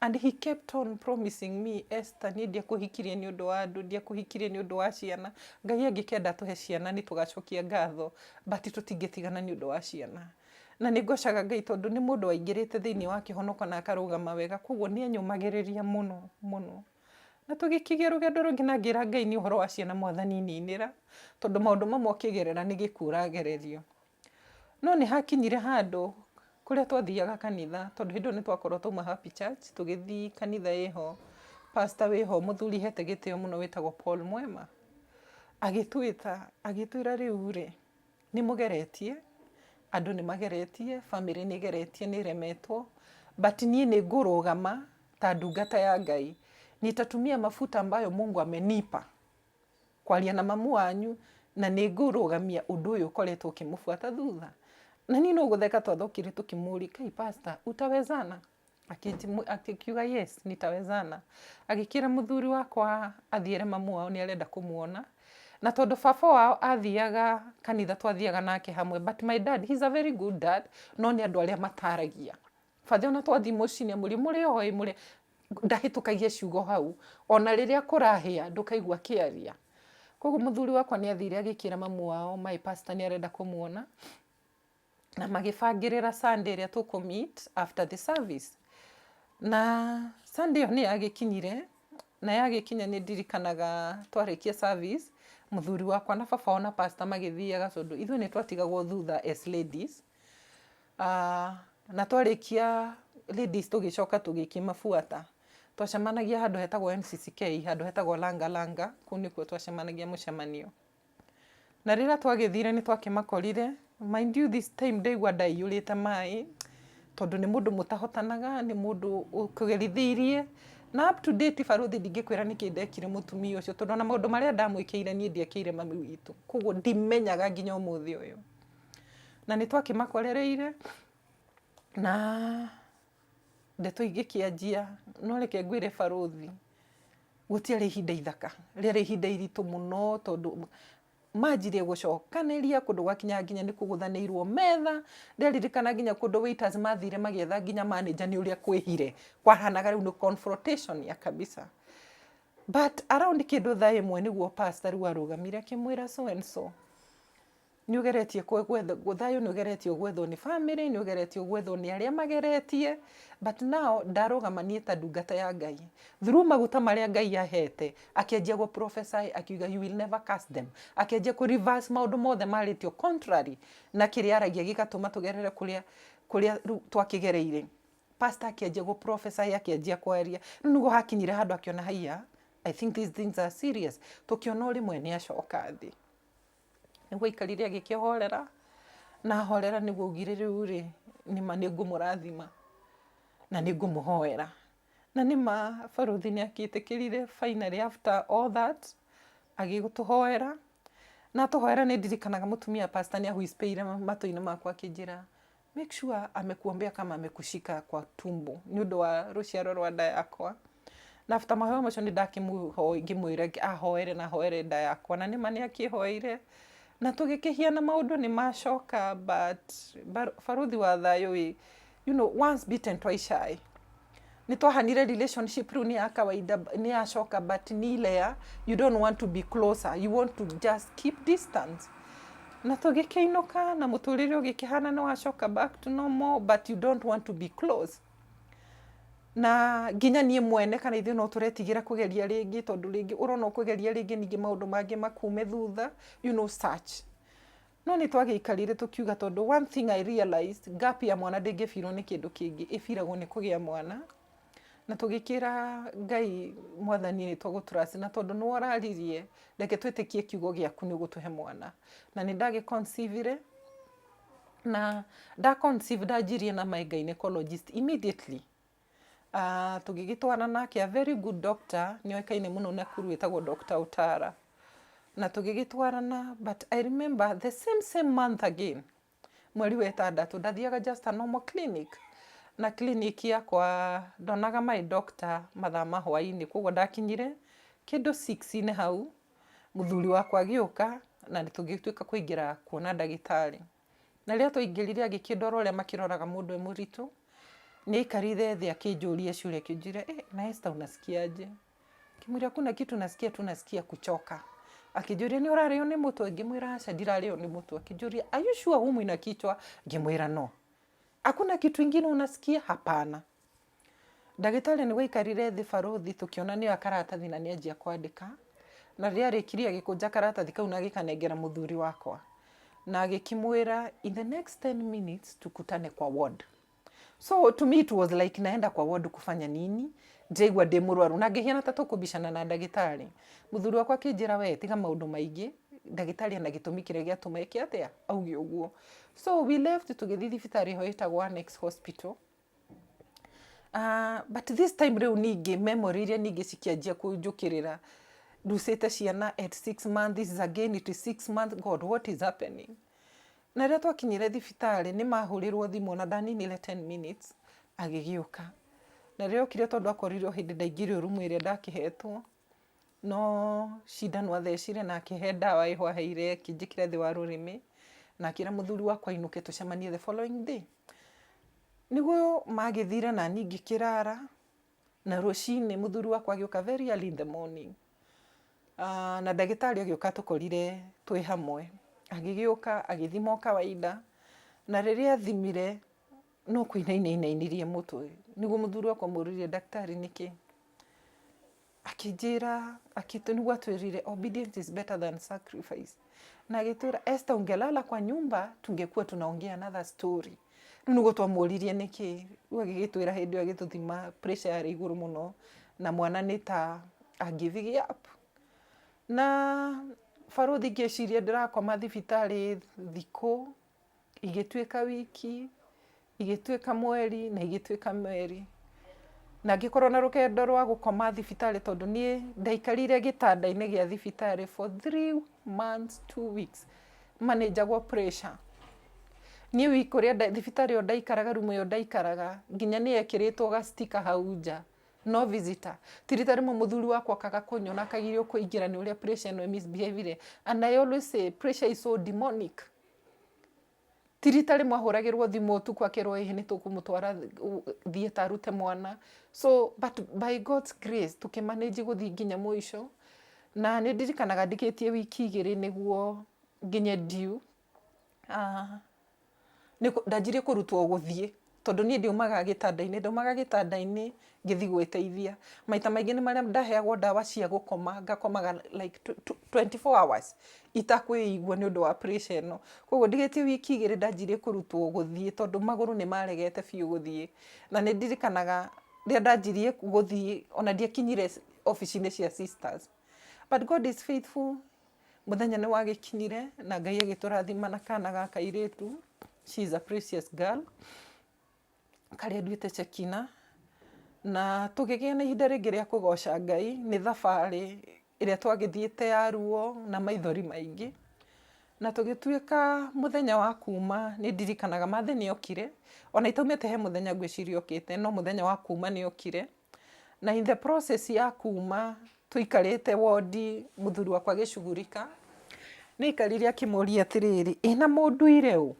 And he kept on promising me, Esther, niĩ ndiakũhikirie nĩ ũndũ wa andũ, ndiakũhikirie nĩ ũndũ wa ciana. Ngai angĩkenda atũhe ciana nĩ tũgacokia ngatho, but tũtingĩtigana nĩ ũndũ wa ciana. Na nĩ ngocaga Ngai tondũ nĩ mũndũ waingĩrĩte thĩinĩ wa kĩhonoko na akarũgama wega, koguo nĩ anyũmagĩrĩria mũno mũno. Na tũgĩkĩgĩa rũgendo rũngĩ na ngĩra Ngai nĩ ũhoro wa ciana mwathani ninĩra, tondũ maũndũ mamwe ũkĩgerera nĩ gĩkuũ ũragererio. No nĩ hakinyire handũ kũrĩa twathiaga kanitha, tondũ hĩndĩ ĩyo nĩ twakorwo twauma Happy Church, tũgĩthiĩ kanitha ĩho, pastor wĩho mũthuri hete gĩtĩo mũno wĩtagwo Paul Mwema, agĩtwĩta agĩtwĩra rĩu rĩ, nĩ mũgeretie, andũ nĩ mageretie, bamĩrĩ nĩ ĩgeretie nĩ ĩremetwo, but niĩ nĩ ngũrũgama ta ndungata ya Ngai, nitatumia mafuta ambayo Mungu amenipa kwaria na mamu wanyu na nĩ ngũrũgamia ũndũ ũyũ ũkoretwo ũkĩmũbuata thutha. Na niĩ no gũtheka twathokire tũkĩmũria, kai pastor, utawezana? Akiuga yes, nitawezana. Agĩkĩra mũthuri wakwa athiĩre mamu wao nĩ arenda kũmuona. Na tondũ baba wao athiaga kanitha twathiaga nake hamwe, but my dad, he's a very good dad, no nĩ andũ arĩa mataragia. Bathe ona twathiĩ mũciĩ nĩ amũria mũrĩ o ĩ mũrĩ ndahĩtũkagia ciugo hau ona rĩrĩa kũrahĩa ndũkaigua akĩaria. Koguo mũthuri wakwa nĩ athire agĩkĩra mamu wao my pastor nĩ arenda kũmuona na magĩbangĩrĩra Sunday ĩrĩa tũkũ meet after the service. Na Sunday ĩyo nĩ yagĩkinyire na yagĩkinya nĩ ndirikanaga twarĩkia service mũthuri wakwa na baba wao na pastor magĩthiaga tondũ ithuĩ nĩ twatigagwo thutha as ladies. Na twarĩkia ladies tũgĩcoka tũgĩkĩmabuata. Twacemanagia handũ hetagwo NCCK, handũ hetagwo Langa Langa, kũu nĩkuo twacemanagia mũcemanio. Na rĩrĩa twagĩthire nĩ twakĩmakorire, mind you this time ndaigua ndaiyũrĩte maĩ, tondũ nĩ mũndũ mũtahotanaga, nĩ mũndũ ũkũgerithĩirie, Na up to date barũthi ndingĩkwĩra nĩkĩ ndekire mũtumia ũcio tondũ ona maũndũ marĩa ndamwĩkĩire niĩ ndiekĩire mami witũ. Koguo ndimenyaga nginya ũmũthĩ ũyũ. Na nĩ twakĩmakorereire na ndeto ingĩkĩanjia no reke ngwĩre barũthi gũtiarĩ ihinda ithaka, rĩarĩ ihinda iritũ mũno tondũ manjirie gũcokanĩria kũndũ gwakinyaga nginya nĩ kũgũthanĩirwo metha. Ndĩraririkana nginya kũndũ waiters mathire magĩetha nginya manager nĩ ũrĩa kwĩhire, kwahanaga rĩu nĩ confrontation ya kabisa. But around kĩndũ thaa ĩmwe nĩguo pastor rĩu arũgamire akĩmwĩra so and so, nĩ ũgeretie gwetha thayũ, nĩ ũgeretie gwethwo nĩ family, nĩ ũgeretie gwethwo nĩ arĩa mageretie, but now ndarũgama niĩ ta ndungata ya Ngai through maguta marĩa Ngai ahete, akĩanjia gũ prophesy akiuga you will never curse them, akĩanjia kũ reverse maũndũ mothe marĩtio contrary na kĩrĩa aragia gĩgatũma tũgerere kũrĩa kũrĩa rĩu twakĩgereire. Pastor akĩanjia gũ prophesy, akĩanjia kwaria, rĩu nĩguo hakinyire handũ akĩona haiya, I think these things are serious. Tũkĩona o rĩmwe nĩ acoka thĩ, nĩguo aikarire agĩkĩhorera, na ahorera nĩguo augire rĩu rĩ, nĩma nĩ ngũmũrathima na nĩ ngũmũhoera. Na nĩma barũthi nĩ akĩtĩkĩrire finally after all that, agĩtũhoera, na atũhoera nĩ ndirikanaga mũtumia pastor nĩ a whisper matũ-inĩ makwa akĩnjĩra, make sure amekuombea kama amekushika kwa tumbo, nĩ ũndũ wa rũciaro rwa nda yakwa. Na after mahoya macio nĩ ndakĩmũhoire ngĩmwĩra ahoere na ahoere nda yakwa, na nĩma nĩ akĩhoeire na tũgĩkĩhiana maũndũ nĩ macoka, but barũthi wa thayũ ĩ, once bitten twice shy. Nĩ twahanire relationship rĩu nĩ ya kawaida nĩ yacoka, but nĩ ile ya you don't want to be closer, you want to just keep distance. Na tũgĩkĩinũka na mũtũrĩre ũgĩkĩhana nĩ wacoka back to normal, but you don't want to be close. Na nginya niĩ mwene kana ithuĩ no tũretigĩra kũgeria rĩngĩ tondũ rĩngĩ ũrona ũkũgeria rĩngĩ ningĩ maũndũ mangĩ makume thutha, such. No nĩ twagĩikarire tũkiuga tondũ one thing I realized, gap ya mwana ndĩngĩbirwo nĩ kĩndũ kĩngĩ, ĩbiragwo nĩ kũgĩa mwana. Na tũgĩkĩra Ngai mwathani nĩ tũgũ trust na tondũ nĩwe ũraririe, reke twĩtĩkie kiugo gĩaku nĩ ũgũtũhe mwana. Na nĩ ndagĩ conceive na nda conceive ndanjirie na my gynecologist immediately. Tũgĩgĩtwarana nake a very good doctor, nĩ oĩkaine mũno Nakuru wĩtagwo Dr. Otara. Na tũgĩgĩtwarana, but I remember the same same month again, mweri wa ĩtandatũ, ndathiaga just a normal clinic. Na clinic yakwa ndonaga my doctor mathaa ma hwaĩ-inĩ, koguo ndakinyire kĩndũ 6-inĩ hau, mũthuri wakwa agĩũka na tũgĩtuĩka kũingĩra kuona ndagĩtarĩ. Na rĩrĩa twaingĩrire agĩkĩndora ũrĩa makĩroraga mũndũ e mũritũ, nĩ aikarire thĩ akĩnjũria ciũria akĩnjũria, eh, na Esther unasikiaje? Ngĩmwĩra hakuna kitu nasikia tu nasikia kuchoka. Akĩnjũria nĩ ũrarĩo nĩ mũtwe? Ngĩmwĩra aca ndirarĩo nĩ mũtwe. Akĩnjũria are you sure huumwi na kichwa? Ngĩmwĩra no. Hakuna kitu ingine unasikia? Hapana. Ndagĩtarĩ nĩguo aikarire thĩ barũthi tũkĩona nĩoya karatathi na nĩanjia kwandĩka, na rĩrĩa arĩkirie agĩkũnja karatathi kau na agĩkanengera mũthuri wakwa, na agĩkĩmwĩra in the next 10 minutes tukutane kwa ward. So to me it was like naenda kwa ward kufanya nini? Ndĩraigua ndĩ mũrwaru na ngĩhiana ta tũkũbicana na ndagĩtarĩ. Mũthuri wakwa akĩnjĩra we tiga maũndũ maingĩ, ndagĩtarĩ ena gĩtũmi kĩrĩa gĩatũma eke atĩa auge ũguo. So we left tũgĩthiĩ thibitarĩ ĩho ĩtagwo Annex Hospital. But this time rĩu ningĩ memory iria ningĩ cikĩanjia kũnjũkĩrĩra, nducĩte ciana at 6 months, this is again it is 6 months, God, what is happening? Na rĩrĩa twakinyire thibitarĩ nĩ mahũrĩrwo thimũ na ndaninire 10 minutes agĩgĩũka. Na rĩrĩa okire tondũ akorire o hĩndĩ ndaingĩrio rumu ĩrĩa ndakĩhetwo, no cindano athecire na akĩhe ndawa ĩho aheire akĩnjĩkĩra thĩ wa rũrĩmĩ na akĩra mũthuri wakwa ainũke tũcemanie the following day. Nĩguo magĩthire nani ngĩkĩrara na rũcinĩ mũthuri wakwa agĩũka very early in the morning. Na ndagĩtarĩ agĩũka tũkorire twĩ hamwe. Agĩgĩũka agĩthima o kawaida na rĩrĩa athimire no kũinaina ainainirie mũtwe. Nĩguo mũthuri wakwa amũririe daktari nĩkĩ? Akĩnjĩra nĩguo atwĩrire obedience is better than sacrifice. Na agĩtwĩra Esther, ungelala kwa nyumba tungekuwa tunaongea another story. Rĩu nĩguo twamũririe nĩkĩ, rĩu agĩgĩtwĩra hĩndĩ ĩyo agĩtũthima pressure yarĩ igũrũ mũno na mwana nĩ ta a giving up. Na barũthi ngĩciria ndĩrakoma thibitarĩ thikũ, igĩtuĩka wiki, igĩtuĩka mweri na igĩtuĩka mĩeri. Na ngĩkorwo na rũgendo rwa gũkoma thibitarĩ tondũ niĩ ndaikarire gĩtanda-inĩ gĩa thibitarĩ for 3 months 2 weeks manĩnjagwo pressure. Niĩ wiki ũrĩa thibitarĩ ĩyo ndaikaraga, rumu ĩyo ndaikaraga, nginya nĩ yekĩrĩtwo ga sticker hau nja, "No visitor". Ti rita rĩmwe mũthuri wakwa akaga kũnyona, akagirio kũingĩra nĩ ũrĩa pressure ĩno misbehavire. And I always say pressure is so demonic. Ti rita rĩmwe ahũragĩrwo thimũ ũtukũ akerwo ĩhĩ nĩ tũkũmũtwara theatre arute mwana. So but by God's grace tũkĩmanage gũthiĩ nginya mũico. Na nĩ ndirikanaga ndikĩtie wiki 2 nĩguo nginye due, ndanjirie kũrutwo gũthiĩ tondũ niĩ ndiumaga gĩtanda-inĩ, ndaumaga gĩtanda-inĩ ngĩthiĩ gwĩteithia. Maita maingĩ nĩ marĩa ndaheagwo ndawa cia gũkoma, ngakomaga like 24 hours itakwĩigua nĩ ũndũ wa pressure ĩno. Koguo ndigĩtie wiki 2 ndanjirie kũrutwo gũthiĩ tondũ magũrũ nĩ maregete biũ gũthiĩ. Na nĩ ndirikanaga rĩrĩa ndanjirie gũthiĩ ona ndiakinyire obici-inĩ cia sisters. But God is faithful. Mũthenya nĩ wagĩkinyire na Ngai agĩtũrathima na kana ga kairĩtu. She is a precious girl karĩa nduĩte Chekina. Na tũgĩgĩa na ihinda rĩngĩ rĩa kũgoca Ngai nĩ thabarĩ ĩrĩa twagĩthiĩte ya ruo na maithori maingĩ. Na tũgĩtuĩka mũthenya wa kuma nĩ ndirikanaga Mathe nĩ okire, ona itaumĩte he mũthenya ngwĩciria okĩte, no mũthenya wa kuma nĩ okire. Na in the process ya kuma tũikarĩte wondi mũthuri wakwa agĩcugurika, nĩ aikarire akĩmũria atĩrĩrĩ, ĩ na mũnduire ũ?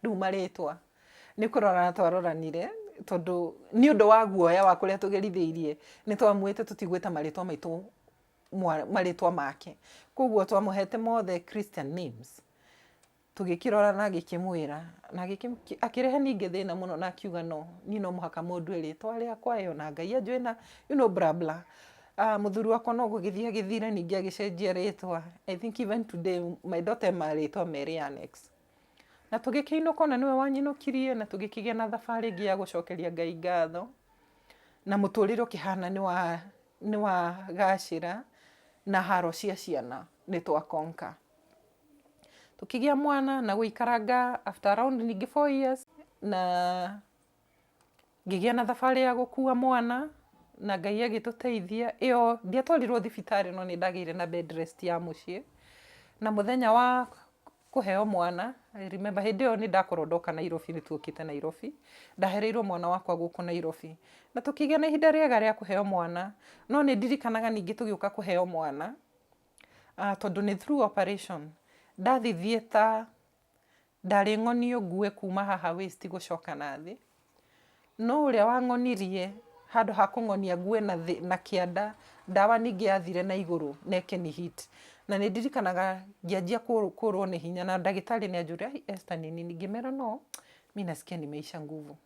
Rĩu marĩtwa nĩ kũrorana twaroranire tondũ nĩ ũndũ wa guoya wa kũrĩa tũgerithĩirie nĩ twamwĩte tũtigwĩta marĩtwa maitũ, marĩtwa make. Koguo twamũhete mothe Christian names. Tũgĩkĩrorana agĩkĩmwĩra na akĩrehe ningĩ thĩna mũno na akiuga no niĩ no mũhaka mũndue rĩtwa rĩakwa ĩyo na Ngai anjũĩ na bla bla. Mũthuri wakwa no gũgĩthiĩ agĩthire ningĩ agĩcenjia rĩtwa. I think even today my daughter e marĩtwa merĩ annex. Na tũgĩkĩinũka ona nĩwe wanyinũkirie na tũgĩkĩgĩa na thabarĩ ĩngĩ ya gũcokeria Ngai ngatho. Na mũtũrĩre ũkĩhana nĩ wagacĩra na haro cia ciana nĩ twa conquer. Tũkĩgĩa mwana na gũikaranga after around ningĩ 4 years na ngĩgĩa na thabarĩ ya gũkua mwana na Ngai agĩtũteithia. Ĩyo ndiatwarirwo thibitarĩ no nĩ ndagĩire na bed rest ya mũciĩ. Na mũthenya wa kũheo mwana, I remember hĩndĩ ĩyo nĩ ndakorwo ndoka Nairobi, nĩ tuokĩte Nairobi. Ndahereirwo mwana wakwa gũkũ Nairobi. Na tũkĩgĩa na ihinda rĩega rĩa kũheo mwana. No nĩ ndirikanaga ningĩ tũgĩũka kũheo mwana, tondũ nĩ through operation, ndathiĩ theatre ndarĩ ng'onio ngue kuma haha waist gũcoka na thĩ. No ũrĩa wang'onirie handũ ha kũng'onia ngue na thĩ na kĩanda, ndawa ningĩ yathire na igũrũ na ĩkĩni hit. Na nĩ ndirikanaga ngĩanjia kũrwo nĩ hinya na ndagĩtarĩ nĩ anjũria, "Ai Esther, nĩ nini?" Ngĩmera no, mi nasikia nimeisha nguvu.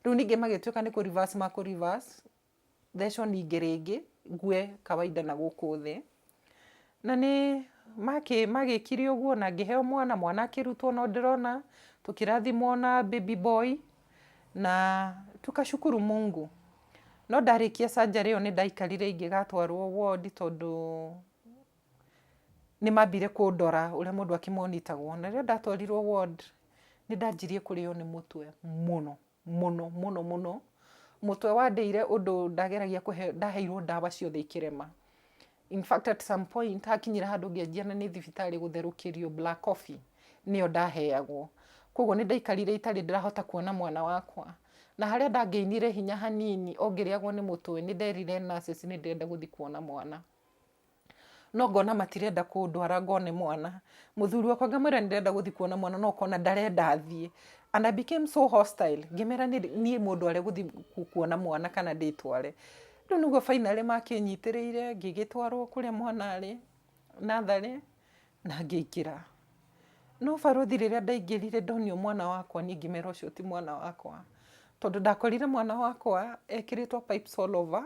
Rĩu ningĩ magĩtuĩka nĩ kũ reverse makũ reverse, thecwo ningĩ rĩngĩ ngue kawaida na gũkũ thĩ. Na nĩ magĩkire ũguo na ngĩheo mwana, mwana akĩrutwo no ndĩrona tũkĩrathimwo na baby boy na tukashukuru Mungu. No ndarĩkia surgery ĩyo nĩ ndaikarire ingĩgatwarwo ward tondũ nĩ mambire kũndora ũrĩa mũndũ akĩmonitagwo. Na rĩrĩa ndatwarirwo ward nĩ ndanjirie kũrĩo nĩ mũtwe mũno mũno mũno mũno. Mũtwe wandĩire ũndũ ndageragia kũhe ndaheirwo ndawa ciothe ikĩrema. In fact at some point hakinyire handũ ngĩanjia na nĩ thibitarĩ gũtherũkĩrio black coffee nĩyo ndaheagwo. Koguo nĩ ndaikarire itarĩ ndĩrahota kuona mwana wakwa. Na harĩa ndangĩinire hinya hanini o ngĩrĩagwo nĩ mũtwe nĩ nderire nurses nĩ ndĩrenda gũthiĩ kuona mwana. No ngona matirenda kũndwara ngone mwana. Mũthuri wakwa ngamwĩra nĩ ndĩrenda gũthiĩ kuona mwana no ũkona ndarenda thiĩ. And I became so hostile. Ngĩmera niĩ mũndware gũthiĩ kuona mwana kana ndĩtware. Rĩu nĩguo finally makĩnyitĩrĩire ngĩgĩtwarwo kũrĩa mwana arĩ natharĩ na ngĩingĩra. No barothi rĩrĩa ndaingĩrire ndonio mwana wakwa niĩ ngĩmera ũcio ti mwana wakwa. Tondũ ndakorire mwana wakwa ekĩrĩtwo pipes all over,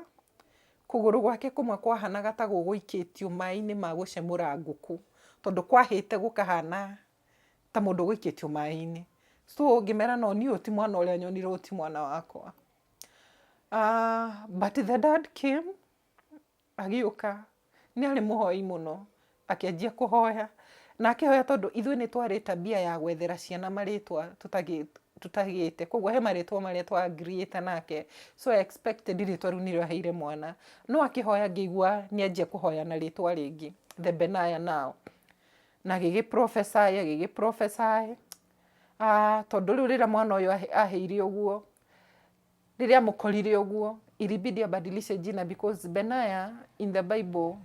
kũgũrũ gwake kũmwe kwahanaga ta gũgũikĩtio maĩ-inĩ ma gũcemũra ngũkũ tondũ kwahĩte gũkahana ta mũndũ ũgũikĩtio maĩ-inĩ. So ngĩmera no niĩ ũyũ ti mwana ũrĩa nyonire, ũyũ ti mwana wakwa. But the dad came, agĩũka, nĩ arĩ mũhoi mũno, akĩanjia kũhoya. Na akĩhoya tondũ ithuĩ nĩ twarĩ tabia ya gwethera ciana marĩtwa. Tũtagĩte koguo he marĩtwa marĩa twa agreeĩte nake, so I expected rĩtwa rĩu nĩrĩo aheire mwana, no akĩhoya ngĩigua nĩ anjia kũhoya na rĩtwa rĩngĩ, the Benaya now, na agĩgĩ prophesy, agĩgĩ prophesy, ah, tondũ rĩu rĩrĩa mwana ũyũ aheire ũguo, rĩrĩa amũkorire ũguo, ilibidi abadilishe jina because Benaya in the Bible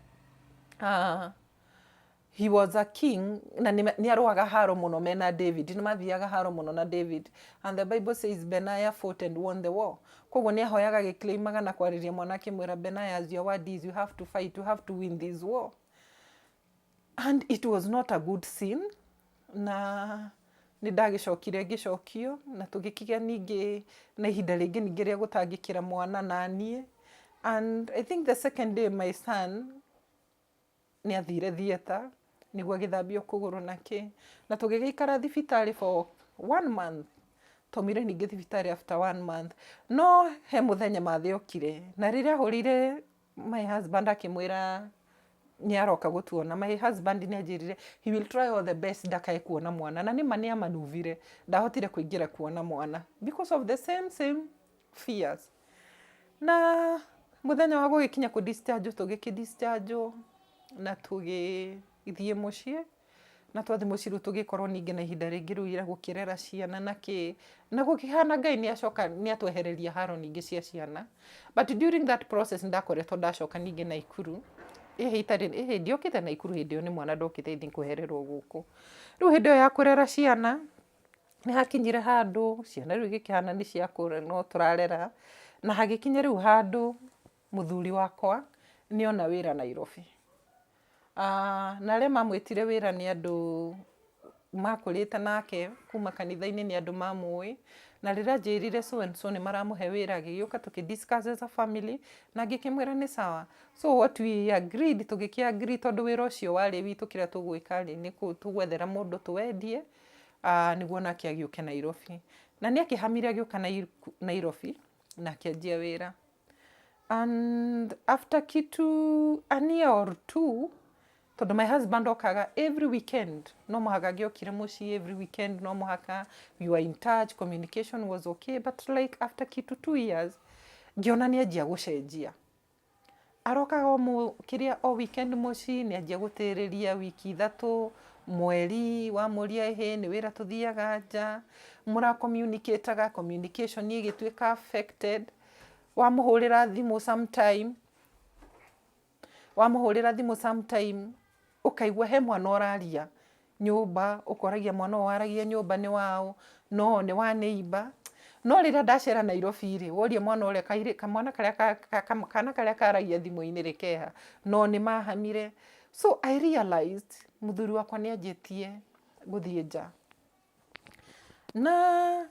he was a king na nĩ arũaga haro mũno mena David, nĩ mathiaga haro mũno na David, and the Bible says Benaiah fought and won the war. Koguo nĩ ahoyaga agĩclaimaga na kwarĩria mwana akĩmwĩra, Benaiah, as your word is, you have to fight, you have to win this war. And it was not a good scene, na nĩ ndagĩcokire ngĩcokio na tũgĩkĩgĩa ningĩ na ihinda rĩngĩ ningĩ rĩa gũtangĩkĩra mwana na niĩ. And I think the second day my son nĩ athire theatre nĩguo agĩthambio kũgũrũ na kĩ, na tũgĩgĩikara thibitarĩ for one month, twaumire ningĩ thibitarĩ after one month, no he mũthenya mathe okire, na rĩrĩa ahũrĩire my husband akĩmwĩra nĩ aroka gũtuona, my husband nĩ anjĩrire he will try all the best ndakae kuona mwana, na nĩma nĩ amanuvire, ndahotire kũingĩra kuona mwana because of the same same fears. Na mũthenya wa gũgĩkinya kũ discharge tũgĩkĩ discharge na tũgĩthiĩ mũciĩ, na twathiĩ mũciĩ rĩu tũgĩkorwo ningĩ na ihinda rĩngĩ rĩu rĩa gũkĩrera ciana na kĩ, na gũkĩhana Ngai nĩ acoka nĩ atwehereria haro ningĩ cia ciana. But during that process nĩ ndakoretwo ndacoka ningĩ Naikuru, ĩhĩ itarĩ ĩhĩ ndiokĩte Naikuru hĩndĩ ĩyo nĩ mwana ndokĩte I think kũhererwo gũkũ. Rĩu hĩndĩ ĩyo ya kũrera ciana, nĩ hakinyire handũ ciana rĩu igĩkĩhana nĩ ciakũra no tũrarera, na hagĩkinya rĩu handũ mũthuri wakwa nĩ ona wĩra Nairobi. Na arĩa mamwĩtire wĩra nĩ andũ makũrĩte nake kuma kanitha-inĩ nĩ andũ mamũĩ, na rĩrĩa anjĩrire so and so nĩ maramũhe wĩra agĩgĩũka tũkĩ discuss as a family na ngĩkĩmwĩra nĩ sawa. So what we agreed, tũgĩkĩ agree tondũ wĩra ũcio warĩ witũ kĩrĩa tũgwĩka rĩ, nĩ tũgwethera mũndũ tũwendie nĩguo nake agĩũke Nairobi. Na nĩ akĩhamire agĩũka Nairobi na akĩanjia wĩra. And after kitu an year or two, tondũ my husband okaga every weekend, no mũhaka angĩokire mũciĩ every weekend, no mũhaka we were in touch, communication was okay, but like after kitu 2 years, ngĩona nĩ anjia gũcenjia. Arokaga o kĩrĩa o weekend mũciĩ, nĩ anjia gũtĩrĩria wiki 3, mweri, wamũria ĩhĩ nĩ wĩra tũthiaga nja, mũra communicate communication ĩgĩtuĩka affected, wamũhũrĩra thimũ sometime, wamũhũrĩra thimũ sometime ũkaigua he mwana ũraria nyũmba, ũkoragia mwana ũyũ waragia nyũmba nĩ waũ, no nĩ wa neighbour. No rĩrĩa ndacera Nairobi rĩ, woria mwana ũrĩa kamwana karĩa kana karĩa karagia thimũ-inĩ rĩ keha, no nĩ mahamire. So I realized mũthuri wakwa nĩ anjĩtie gũthiĩ nja. Na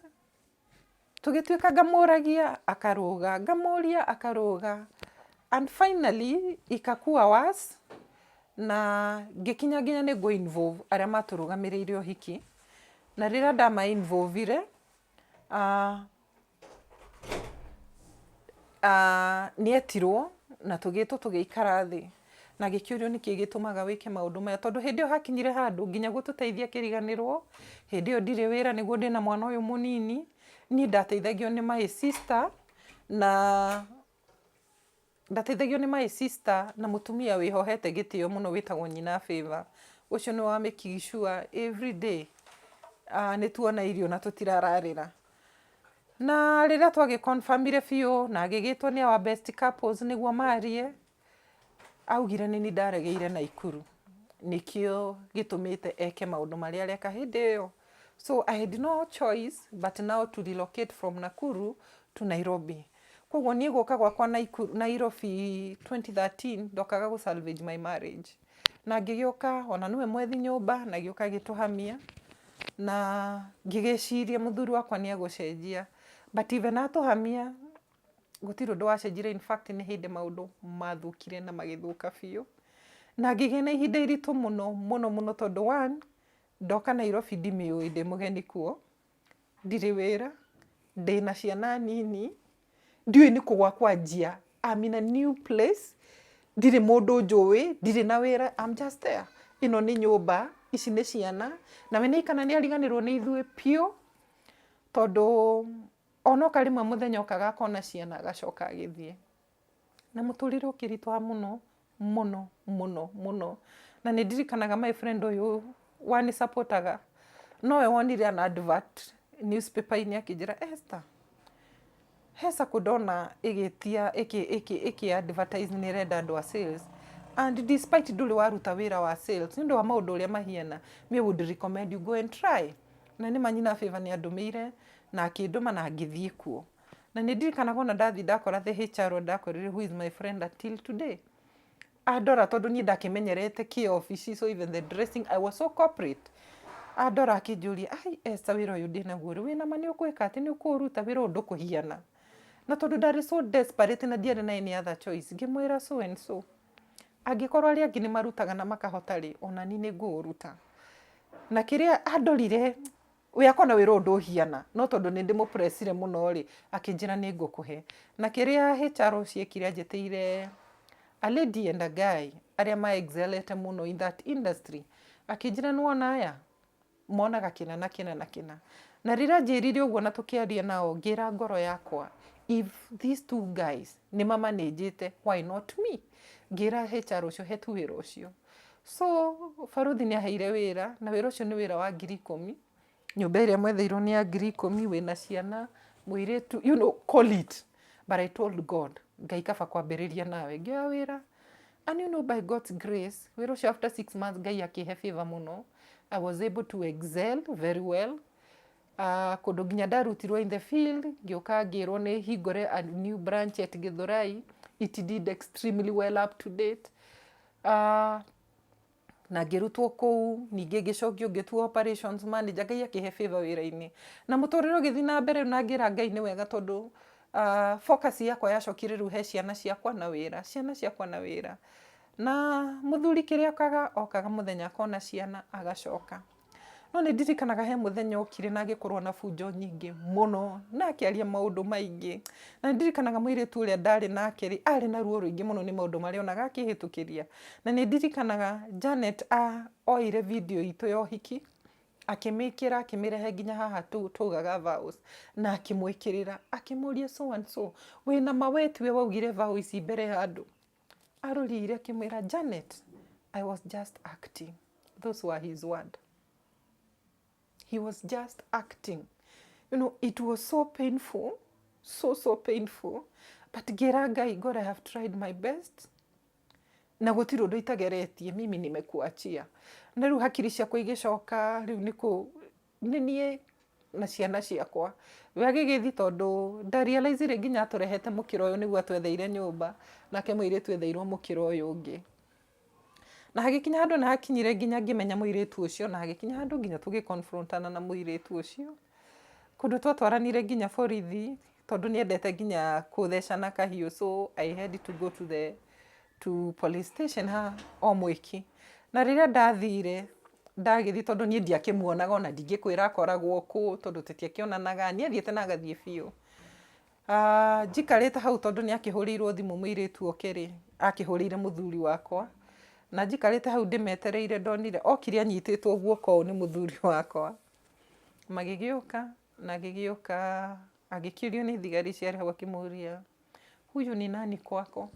tũgĩtuĩka ngamũragia akarũga, ngamũria akarũga, and finally ikakuwa worse na ngĩkinya nginya nĩ ngũ involve arĩa matũrũgamĩrĩire ũhiki, na rĩrĩa ndama involve ire, nĩ etirwo na tũgĩtwo tũgĩikara thĩ na agĩkĩũrio nĩkĩ gĩtũmaga wĩke maũndũ maya, tondũ hĩndĩ ĩyo hakinyire handũ nginya gũtũteithia akĩriganĩrwo, hĩndĩ ĩyo ndirĩ wĩra nĩguo ndĩna mwana ũyũ mũnini, niĩ ndateithagio nĩ my sister na ndateithagio nĩ my sister na mũtumia wĩhohete gĩtĩo mũno wĩtagwo nyina Favor, ũcio nĩwe wa making sure every day nĩ tuona irio na tũtirararĩra. Na rĩrĩa twagĩ confirm ire biũ na agĩgĩtwo nĩ our best couples nĩguo marie, augire nĩ niĩ ndaregeire Naikuru, nĩkĩo gĩtũmĩte eke maũndũ marĩa areka hĩndĩ ĩyo. So I had no choice but now to relocate from Nakuru to Nairobi. Koguo niĩ gũka gwakwa Nairobi 2013 ndokaga gũ salvage my marriage. Na ngĩgĩũka ona nĩwe mwethi nyũmba na agĩũka agĩtũhamia na ngĩgĩciria mũthuri wakwa nĩ egũcenjia, but even atũhamia gũtirĩ ũndũ wacenjirie, in fact nĩ hĩndĩ maũndũ mathũkire na magĩthũka biũ. Na ngĩgĩa na ihinda iritũ mũno mũno mũno tondũ one, ndoka Nairobi ndimĩũĩ, ndĩ mũgeni kuo, ndirĩ wĩra, ndĩna ciana nini, ndiũĩ nĩkũ gwa kwanjia, I'm in a new place, ndirĩ mũndũ njũĩ, ndirĩ na wĩra, I'm just there. Ĩno nĩ nyũmba, ici nĩ ciana, na we nĩ aikana nĩ ariganĩrwo nĩ ithuĩ biũ. Tondũ onoka rĩmwe mũthenya okaga akona ciana agacoka agĩthiĩ. Na mũtũrĩre ũkĩritũha mũno mũno mũno mũno. Na nĩ ndirikanaga my friend ũyũ wani supportaga nowe wonire an advert newspaper -inĩ akĩnjĩra Esther, he sacco ndona ĩgĩtia ĩkĩ advertise nĩ ĩrenda andũ a sales and despite ndũrĩ waruta wĩra wa sales nĩ ũndũ wa maũndũ ũrĩa mahiana, me would recommend you go and try. Na nĩ ma nyina Favor nĩ andũmĩire na akĩndũma na ngĩthiĩ kuo. Na nĩ ndirikanaga ona ndathiĩ ndakora the HR ndakorire who is my friend until today. Andora tondũ niĩ ndakĩmenyerete kĩobici so even the dressing I was so corporate. Andora akĩnjũria, ai Esther wĩra ũyũ ndĩnaguo rĩ, wĩna ma nĩ ũgwĩka atĩ nĩ ũkũũruta wĩra ũyũ ndũkũhiana. Na tondũ ndarĩ so desperate na ndiarĩ na any other choice, ngĩmwĩra so and so. Angĩkorwo arĩa angĩ nĩ marutaga na makahota rĩ, ona niĩ nĩ ngũũruta. Na kĩrĩa andorire we akona wĩra ũyũ ndũhiana no tondũ nĩ ndĩmũpresire mũno rĩ, akĩnjĩra nĩ ngũkũhe. Na kĩrĩa HR ũcio ekire anjĩtĩire a lady and a guy arĩa ma excelete mũno in that industry, akĩnjĩra nĩ wona aya monaga kĩna na kĩna na kĩna. Na rĩrĩa anjĩrire ũguo na tũkĩaria nao ngĩra ngoro yakwa if these two guys nĩ mamanĩnjĩte why not me? Ngĩra HR ũcio he tu wĩra ũcio. So baruthi nĩ aheire wĩra na wĩra ũcio nĩ wĩra wa 10,000. Nyũmba ĩrĩa mwetheirwo nĩ ya 10,000, wĩna ciana, mũirĩtu, you know, call it. But I told God, Ngai kaba kwambĩrĩria nawe. Ngĩoya wĩra and you know by God's grace, wĩra ũcio after 6 months Ngai akĩhe favor mũno. I was able to excel very well. Kũndũ nginya ndarutirwo in the field, ngĩũka ngĩrwo nĩ hingũre a new branch at Githurai. It did extremely well up to date. Na ngĩrutwo kũu, ningĩ ngĩcokio ngĩtuo operations manager. Ngai akĩhe favor wĩra-inĩ. Na mũtũrĩre ũgĩthiĩ na mbere na ngĩra Ngai nĩ wega tondũ focus yakwa yacokire rĩu he ciana ciakwa na wĩra, ciana ciakwa na wĩra. Na mũthuri kĩrĩa okaga, okaga mũthenya akona ciana agacoka. No nĩ ndirikanaga he mũthenya okire na agĩkorwo na bunjo nyingĩ mũno na akĩaria maũndũ maingĩ. Na nĩ ndirikanaga mũirĩtu ũrĩa ndarĩ nake rĩ, arĩ na ruo rũingĩ mũno nĩ maũndũ marĩa onaga akĩhĩtũkĩria. Na nĩ ndirikanaga Janet oire video itũ ya ũhiki, akĩmĩkĩra akĩmĩrehe nginya haha twaugaga vows, na akĩmwĩkĩrĩra, akĩmũria so and so, wĩna ma we tiwe waugire vow ici mbere ya andũ? Arorire akĩmwĩra Janet, I was just acting. Those were his word. He was just acting. You know, it was so painful, so, so painful. But ngĩra Ngai, God, I have tried my best. Na gũtirĩ ũndũ itageretie, mimi nimekuachia. Na rĩu hakiri ciakwa igĩcoka, rĩu nĩ kũ, nĩ niĩ na ciana ciakwa. We agĩgĩthiĩ tondũ ndarealizire nginya atũrehete mũkĩra ũyũ nĩguo atwetheire nyũmba, nake mũirĩtu etheirwo mũkĩra ũyũ ũngĩ. Na hagĩkinya handũ nĩ hakinyire nginya ngĩmenya mũirĩtu ũcio, na hagĩkinya handũ nginya tũgĩ-confrontana na mũirĩtu ũcio. Kũndũ twatwaranire nginya borithi, tondũ nĩ endete nginya kũthecana kahiũ, so I had to go to the to police station ha o mwĩki. Na rĩrĩa ndathire, ndagĩthiĩ tondũ niĩ ndiakĩmuonaga ona ndingĩkwĩra akoragwo kũ, tondũ tũtiakĩonanaga, nĩ athiĩte na agathiĩ biũ. Njikarĩte hau tondũ nĩ akĩhũrĩirwo thimũ mũirĩtu oke rĩ, akĩhũrĩire mũthuri wakwa. Na njikarĩte hau ndĩmetereire ndonire okire anyitĩtwo guoko ũũ nĩ mũthuri wakwa. Magĩgĩũka na agĩgĩũka agĩkĩũrio nĩ thigari ciarĩ hau akĩmũria, huyu ni nani kwako?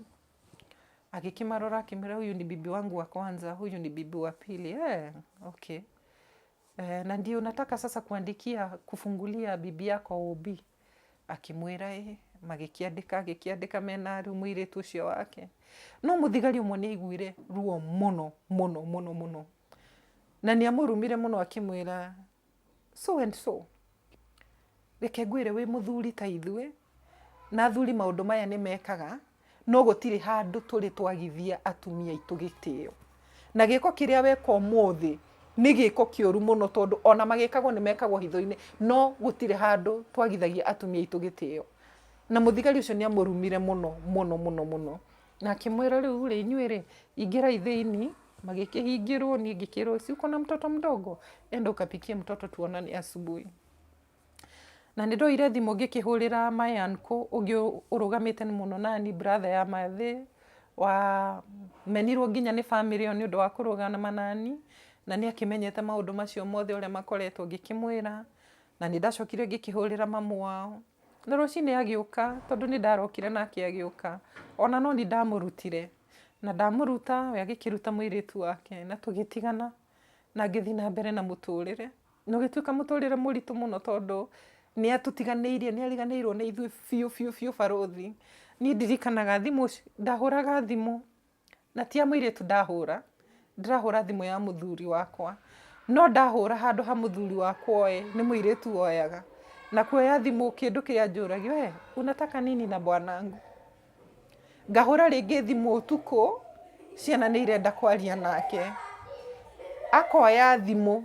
Agĩkĩmarora akĩmera huyu ni bibi wangu wa kwanza, huyu ni bibi wa pili. Okay. Na ndio nataka sasa kuandikia kufungulia bibi yako OB. Akĩmwĩra ĩ, magĩkĩandĩka agĩkĩandĩka mena rĩu mũirĩtu ũcio wake. No mũthigari ũmwe nĩ aiguire ruo mũno mũno mũno mũno. Na nĩ amũrumire mũno akĩmwĩra so and so, reke ngwĩre wĩ mũthuri ta ithuĩ, na athuri maũndũ maya nĩ mekaga, no gũtirĩ handũ tũrĩ twagithia atumia aitũ gĩtĩo. Na gĩko kĩrĩa weka ũmũthĩ nĩ gĩko kĩũru mũno tondũ ona magĩkagwo nĩ mekagwo hitho-inĩ, no gũtirĩ handũ twagithagia atumia aitũ gĩtĩo. Na mũthigari ũcio nĩ amũrumire mũno mũno mũno mũno. Na akĩmwĩra rĩu rĩ, inyuĩ rĩ, ingĩrai thĩinĩ, magĩkĩhingĩrwo, niĩ ngĩkĩrwo si uko na mtoto mdogo, enda ukapikie mtoto tuonane asubuhi. Na nĩ ndoire thimũ ngĩkĩhũrĩra my uncle ũngĩ ũrũgamĩte mũno nani, brother ya mathĩ, wa menirwo nginya nĩ family ĩyo nĩ ũndũ wa kũrũgama nani, na nĩ akĩmenyete maũndũ macio mothe ũrĩa makoretwo, ngĩkĩmwĩra. Na nĩ ndacokire ngĩkĩhũrĩra mamu wao. Na rũcinĩ agĩũka, tondũ nĩ ndarokire nake agĩũka. Ona no nĩ ndamũrutire. Na ndamũruta, we agĩkĩruta mũirĩtu wake na tũgĩtigana na ngĩthiĩ na mbere na mũtũrĩre. Na ũgĩtuĩka mũtũrĩre mũritũ mũno tondũ nĩ atũtiganĩirie, nĩ ariganĩirwo nĩ ithuĩ biũ biũ biũ barũthi. Niĩ ndirikanaga thimũ, ndahũraga thimũ na ti ya mũirĩtu ndahũra, ndĩrahũra thimũ ya mũthuri wakwa. No ndahũra handũ ha mũthuri wakwa oe, nĩ mũirĩtu woyaga. Na kuoya thimũ kĩndũ kĩrĩa anjũragia, we unataka nini na bwanangu? Ngahũra rĩngĩ thimũ ũtukũ, ciana nĩ irenda kwaria nake. Akoya thimũ,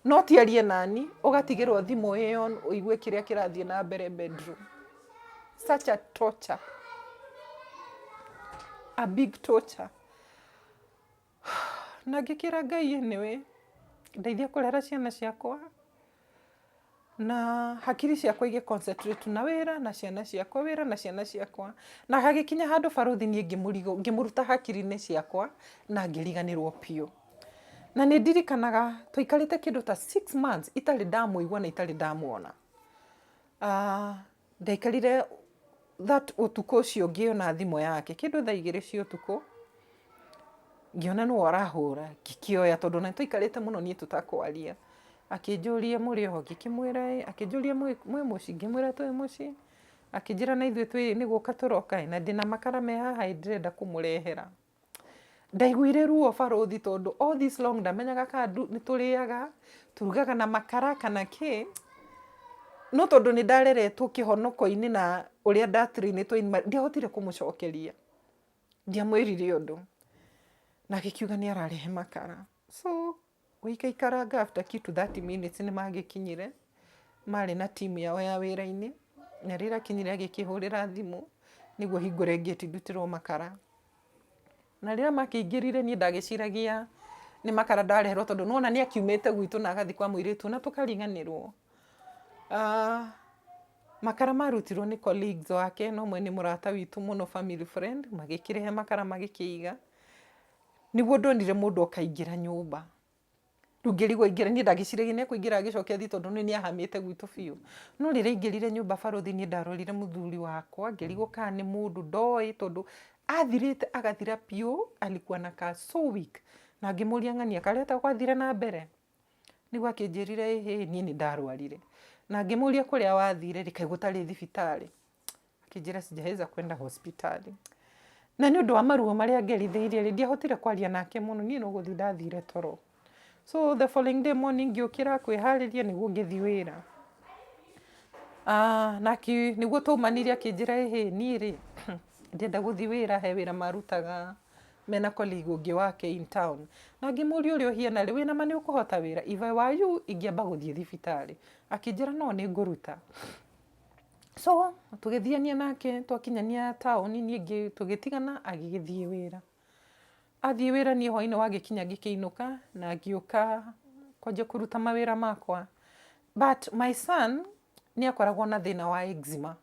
no ti arie nani, ũgatigĩrwo thimũ ĩ on ũigue kĩrĩa kĩrathiĩ na mbere bedroom. Such a torture. A big torture. Na ngĩkĩra Ngai anyway, ndeithia kũrera ciana ciakwa, na hakiri ciakwa igĩ concentrate na wĩra na ciana ciakwa, wĩra na ciana ciakwa. Na hagĩkinya handũ barũthi niĩ ngĩmũruta hakiri-inĩ ciakwa na ngĩriganĩrwo biũ. Na nĩ ndirikanaga twaikarĩte kĩndũ ta 6 months itarĩ ndamũigua na itarĩ ndamuona. Ndaikarire that ũtukũ ũcio ngĩona thimũ yake kĩndũ thaa 2 cia ũtukũ, ngĩona nĩwe ũrahũra, ngĩkĩoya tondũ ona nĩtwaikarĩte mũno niĩ tũtakwaria. Akĩnjũria mũrĩ o? Ngĩkĩmwĩra ĩĩ. Akĩnjũria mwĩ mũciĩ? Ngĩmwĩra twĩ mũciĩ. Akĩnjĩra na ithuĩ twĩ nĩ gũka tũroka ĩ, na ndĩna makara me haha ĩ ndĩrenda kũmũrehera. Ndaiguire ruo barũthi tondũ all this long ndamenyaga kana nĩ tũrĩaga, turugaga na makara kana kĩ. No tondũ nĩ ndareretwo kĩhonoko-inĩ na ũrĩa ndatrainĩtwo, ndiahotire kũmũcokeria. Ndiamwĩrire ũndũ. Na agĩkiuga nĩ ararehe makara. So gũikaikaranga after kitu 30 minutes nĩ magĩkinyire, marĩ na team yao ya wĩra-inĩ. Na rĩrĩa akinyire agĩkĩhũrĩra thimũ nĩguo hingũre ngĩti ndutĩrwo makara. Na rĩrĩa makĩingĩrire niĩ ndagĩciragia nĩ makara ndareherwo tondũ nĩwona nĩ akiumĩte gwitũ na agathiĩ kwa mũirĩtu na tũkariganĩrwo. Makara marutirwo nĩ colleagues wake na ũmwe nĩ mũrata witũ mũno, family friend, magĩkĩrehe makara magĩkĩiga. Nĩguo ndonire mũndũ okaingĩra nyũmba. Rĩu ngĩrigwo aingĩra, niĩ ndagĩciragia nĩ ekũingĩra agĩcoke athiĩ tondũ nĩ ahamĩte gwitũ biũ. No rĩrĩa aingĩrire nyũmba barũthi niĩ ndarorire mũthuri wakwa ngĩrigwo kana nĩ mũndũ ndoĩ tondũ athirĩte agathira biũ, alikuwa anakaa so weak. Na ngĩmũria ng'ania karĩ atĩa gwathire na mbere? Nĩguo akĩnjĩrire ĩhĩ niĩ nĩ ndarwarire. Na ngĩmũria kũrĩa wathire rĩ, kaĩ gũtarĩ thibitarĩ? Akĩnjĩra sijaweza kwenda hospitali. Na nĩ ũndũ wa maruo marĩa ngerithĩirie rĩ, ndiahotire kwaria nake mũno, niĩ no gũthiĩ ndathire toro. So the following day morning ngĩũkĩra kwĩharĩria nĩguo ngĩthiĩ wĩra. Na nĩguo twaumanire akĩnjĩra ĩhĩ niĩ rĩ, ndĩrenda gũthiĩ wĩra, he wĩra marutaga mena colleague ũngĩ wake in town. Na ngĩmũria ũrĩa ũhiana rĩ, wĩna ma nĩ ũkũhota wĩra? If I were you ingĩamba gũthiĩ thibitarĩ. Akĩnjĩra no nĩ ngũruta. So tũgĩthiania nake twakinyania taũni niĩ tũgĩtigana agĩgĩthiĩ wĩra. Athiĩ wĩra niĩ hwainĩ wagĩkinya ngĩkĩinũka na ngĩũka kwanjia kũruta mawĩra makwa. But my son nĩ akoragwo na thĩna wa eczema.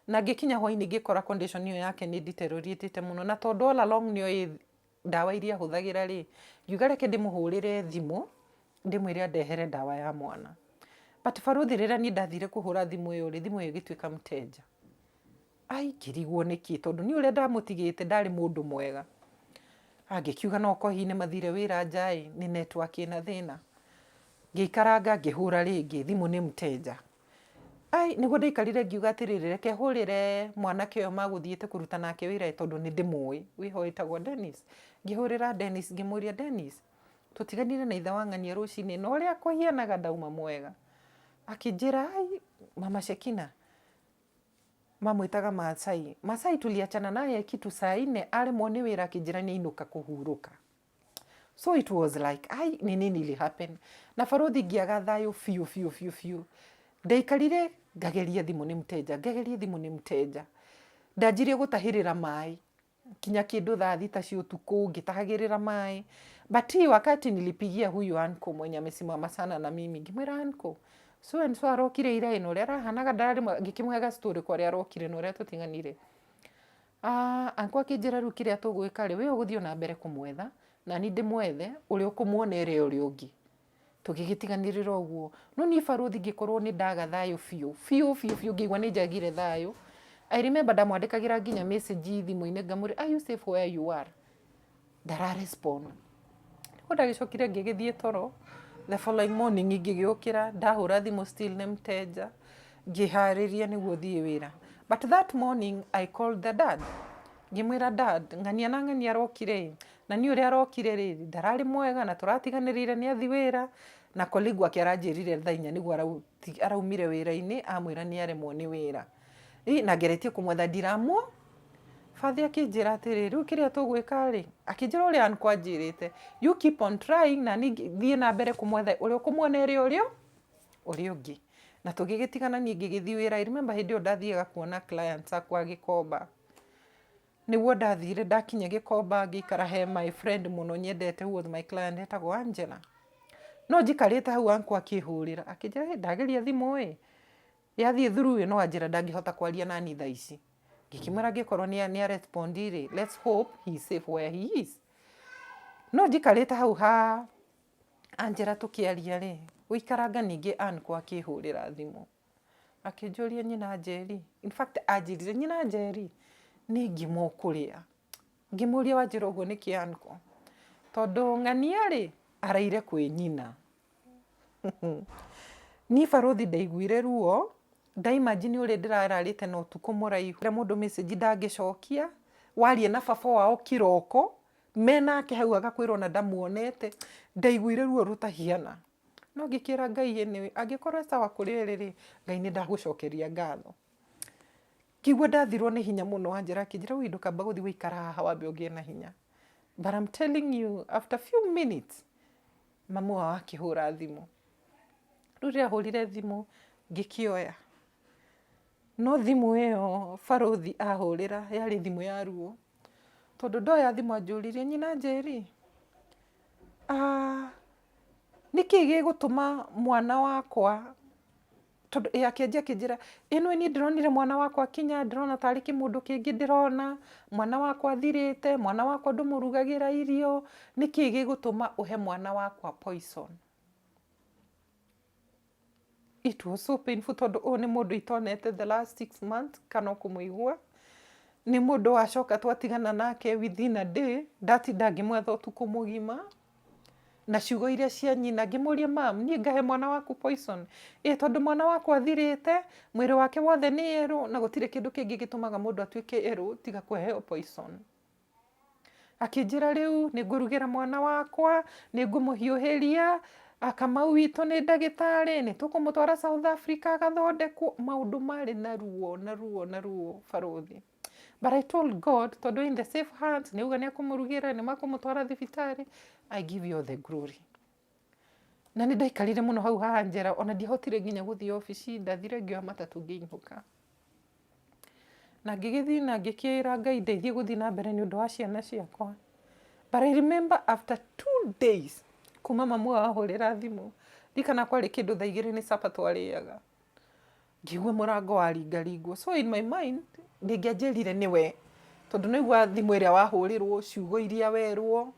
Na ngĩkinya hwainĩ ngĩkora condition ĩyo yake nĩ deteriorated mũno, na tondũ all along nĩoĩ ndawa iria ahũthagĩra rĩ, ngiuga reke ndĩmũhũrĩre thimũ ndĩmwĩre andehere ndawa ya mwana. But barũthi rĩrĩa niĩ ndathire kũhũra thimũ ĩyo rĩ, thimũ ĩyo ĩgĩtuĩka mteja. Ai, ngĩrigwo nĩkĩ tondũ niĩ ũrĩa ndamũtigĩte ndarĩ mũndũ mwega. Angĩkiuga no okorwo hihi nĩ mathire wĩra nja ĩ, nĩ network ĩna thĩna. Ngĩikaranga ngĩhũra rĩngĩ, thimũ nĩ mteja. Ai, nĩguo ndaikarire ngiuga atĩrĩrĩ, reke hũrĩre mwanake ũyũ magũthiĩte kũruta nake wĩra tondũ nĩ ndĩmũĩ, wĩho wĩtagwo Dennis. Ngĩhũrĩra Dennis ngĩmũria, Dennis, tũtiganire na ithe wa ng'ania rũcinĩ na ũrĩa kũhianaga ndauma mwega. Akĩnjĩra, ai, mama Shekina, mamwĩtaga Masai. Masai tuliachana naye kitu saa 4 aremwo nĩ wĩra akĩnjĩra nĩ ainũka kũhurũka. So it was like, ai, nĩ nini ili happen? Na barũthi ngĩaga thayũ biũ biũ biũ biũ. Ndaikarire ngageria thimũ nĩ mteja, ngageria thimũ nĩ mteja. Ndanjirie gũtahĩrĩra maĩ kinya kĩndũ thaa 6 cia ũtukũ ngĩtahagĩrĩra maĩ. But hii wakati nilipigia huyu uncle mwenye amesimama sana na mimi, ngĩmwĩra, uncle, so and so arokire ira ĩno, ũrĩa arahanaga ndararĩ mwega, ngĩkĩmũhe story kwa ũrĩa arokire na ũrĩa tũtiganire. Uncle akĩnjĩra rĩu kĩrĩa tũgwĩka rĩ, we ũgũthiĩ na mbere kũmwetha na niĩ ndĩmwethe, ũrĩa ũkũmuona ere ũrĩa ũngĩ. Tũgĩgĩtiganĩrĩra ũguo. No niĩ barũthi ngĩkorwo nĩ ndaga thayũ biũ, biũ biũ biũ ngĩigua nĩ njagire thayũ. I remember ndamwandĩkagĩra nginya message thimũ-inĩ ngamũria, are you safe where you are? Ndara respond. Nĩguo ndagĩcokire ngĩgĩthiĩ toro, the following morning ngĩgĩũkĩra, ndahũra thimũ still nĩ mteja, ngĩharĩria nĩguo thiĩ wĩra. But that morning I called the dad. Ngĩmwĩra dad, ng'ania na ng'ania arokire ĩ, na niĩ ũrĩa arokire rĩ, ndararĩ mwega na tũratiganĩrĩire nĩ athiĩ wĩra, na colleague wake aranjĩrire thaa inya nĩguo araumire wĩra-inĩ, amwĩra nĩ aremwo nĩ wĩra. Ĩ na ngeretie kũmwetha ndiramwo, bathi akĩnjĩra atĩrĩ, rĩu kĩrĩa tũgwĩka rĩ, akĩnjĩra ũrĩa uncle anjĩrĩte, you keep on trying na niĩ thiĩ na mbere kũmwetha ũrĩa ũkũmuona ere ũrĩa ũrĩa ũngĩ. Na tũgĩgĩtigana niĩ ngĩgĩthiĩ wĩra, I remember hĩndĩ ĩyo ndathiaga kuona clients akwa Gĩkomba. Nĩguo ndathire ndakinya Gĩkomba ngĩikara he my friend mũno nyendete who was my client etagwo Angela. No njikarĩte hau uncle akĩhũrĩra akĩnjĩra hĩ ndageria thimũ ĩ, yathiĩ through ĩ no anjĩra ndangĩhota kwaria nani thaa ici. Ngĩkĩmwĩra angĩkorwo nĩ a respond rĩ, let's hope he is safe where he is. No njikarĩte hau ha Angela tũkĩaria rĩ, gũikaranga ningĩ uncle akĩhũrĩra thimũ. Akĩnjũria nyina Njeri, in fact anjĩrire nyina Njeri nĩ ngima ũkũrĩa. Ngĩmũria wanjĩra ũguo nĩkĩ uncle? Tondũ ng'ania rĩ, araire kwĩ nyina. Niĩ barũthi ndaiguire ruo, nda imagine ũrĩa ndĩrararĩte na ũtukũ mũraihu. Mũndũ message ndangĩcokia, waria na baba wao kĩroko, menake hau agakwĩra ona ndamuonete. Ndaiguire ruo rũtahiana. No ngĩkĩra Ngai anyway, angĩkorwo e sawa kũrĩa ĩrĩ rĩ, Ngai nĩ ndagũcokeria ngatho. Ngĩigua ndathirwo nĩ hinya mũno, Angela akĩnjĩra woi ndũkamba gũthiĩ gũikara haha wambe ũgĩe na hinya. But I'm telling you, after few minutes, mamu wao akĩhũra thimũ. Rĩu rĩrĩa ahũrire thimũ, ngĩkĩoya. No thimũ ĩyo barũthi ahũrĩra yarĩ thimũ ya ruo. Tondũ ndoya thimũ anjũririe, nyina Njeri, nĩkĩ gĩgũtũma mwana wakwa, tondũ ĩ akĩanjia akĩnjĩra, ĩ nĩũĩ niĩ ndĩronire mwana wakwa akinya, ndĩrona tarĩ kĩmũndũ kĩngĩ ndĩrona, mwana wakwa athirĩte, mwana wakwa ndũmũrugagĩra irio, nĩkĩ gĩgũtũma ũhe mwana wakwa poison? It was so painful tondũ ũyũ nĩ mũndũ itonete the last 6 months kana kũmũigua. Nĩ mũndũ wacoka twatigana nake within a day, ndatinda ngĩmwetha ũtukũ mũgima. Na ciugo iria cia nyina, ngĩmũria mam, niĩ ngahe mwana waku poison? Ĩ tondũ mwana wakwa athirĩte, mwĩrĩ wake wothe nĩ erũ, na gũtirĩ kĩndũ kĩngĩ gĩtũmaga mũndũ atuĩke erũ tiga kũheo poison. Akĩnjĩra rĩu nĩ ngũrugĩra mwana wakwa, nĩ ngũmũhiũhĩria, Kamau witũ nĩ ndagĩtarĩ, nĩ tũkũmũtwara South Africa agathondekwo. Maũndũ marĩ na ruo na ruo na ruo barũthi. But I told God, tondũ in the safe hands, nĩ auga nĩ ekũmũrugĩra, nĩ makũmũtwara thibitarĩ, I give you all the glory. Na nĩ ndaikarire mũno hau ha Angela, ona ndiahotire nginya gũthiĩ obici, ndathire ngĩoya matatũ ngĩinũka. Na ngĩgĩthiĩ na ngĩkĩra Ngai ndeithie gũthiĩ na mbere nĩ ũndũ wa ciana ciakwa. But I remember after 2 days kuma mamu wao ahũrĩra thimũ, ndirikana kwarĩ kĩndũ thaa 2 nĩ supper twarĩaga. Ngĩigua mũrango waringaringwo. So in my mind, ndĩngĩanjĩrire nĩwe. Tondũ nĩaigua thimũ ĩrĩa wahũrĩrwo, ciugo iria werwo,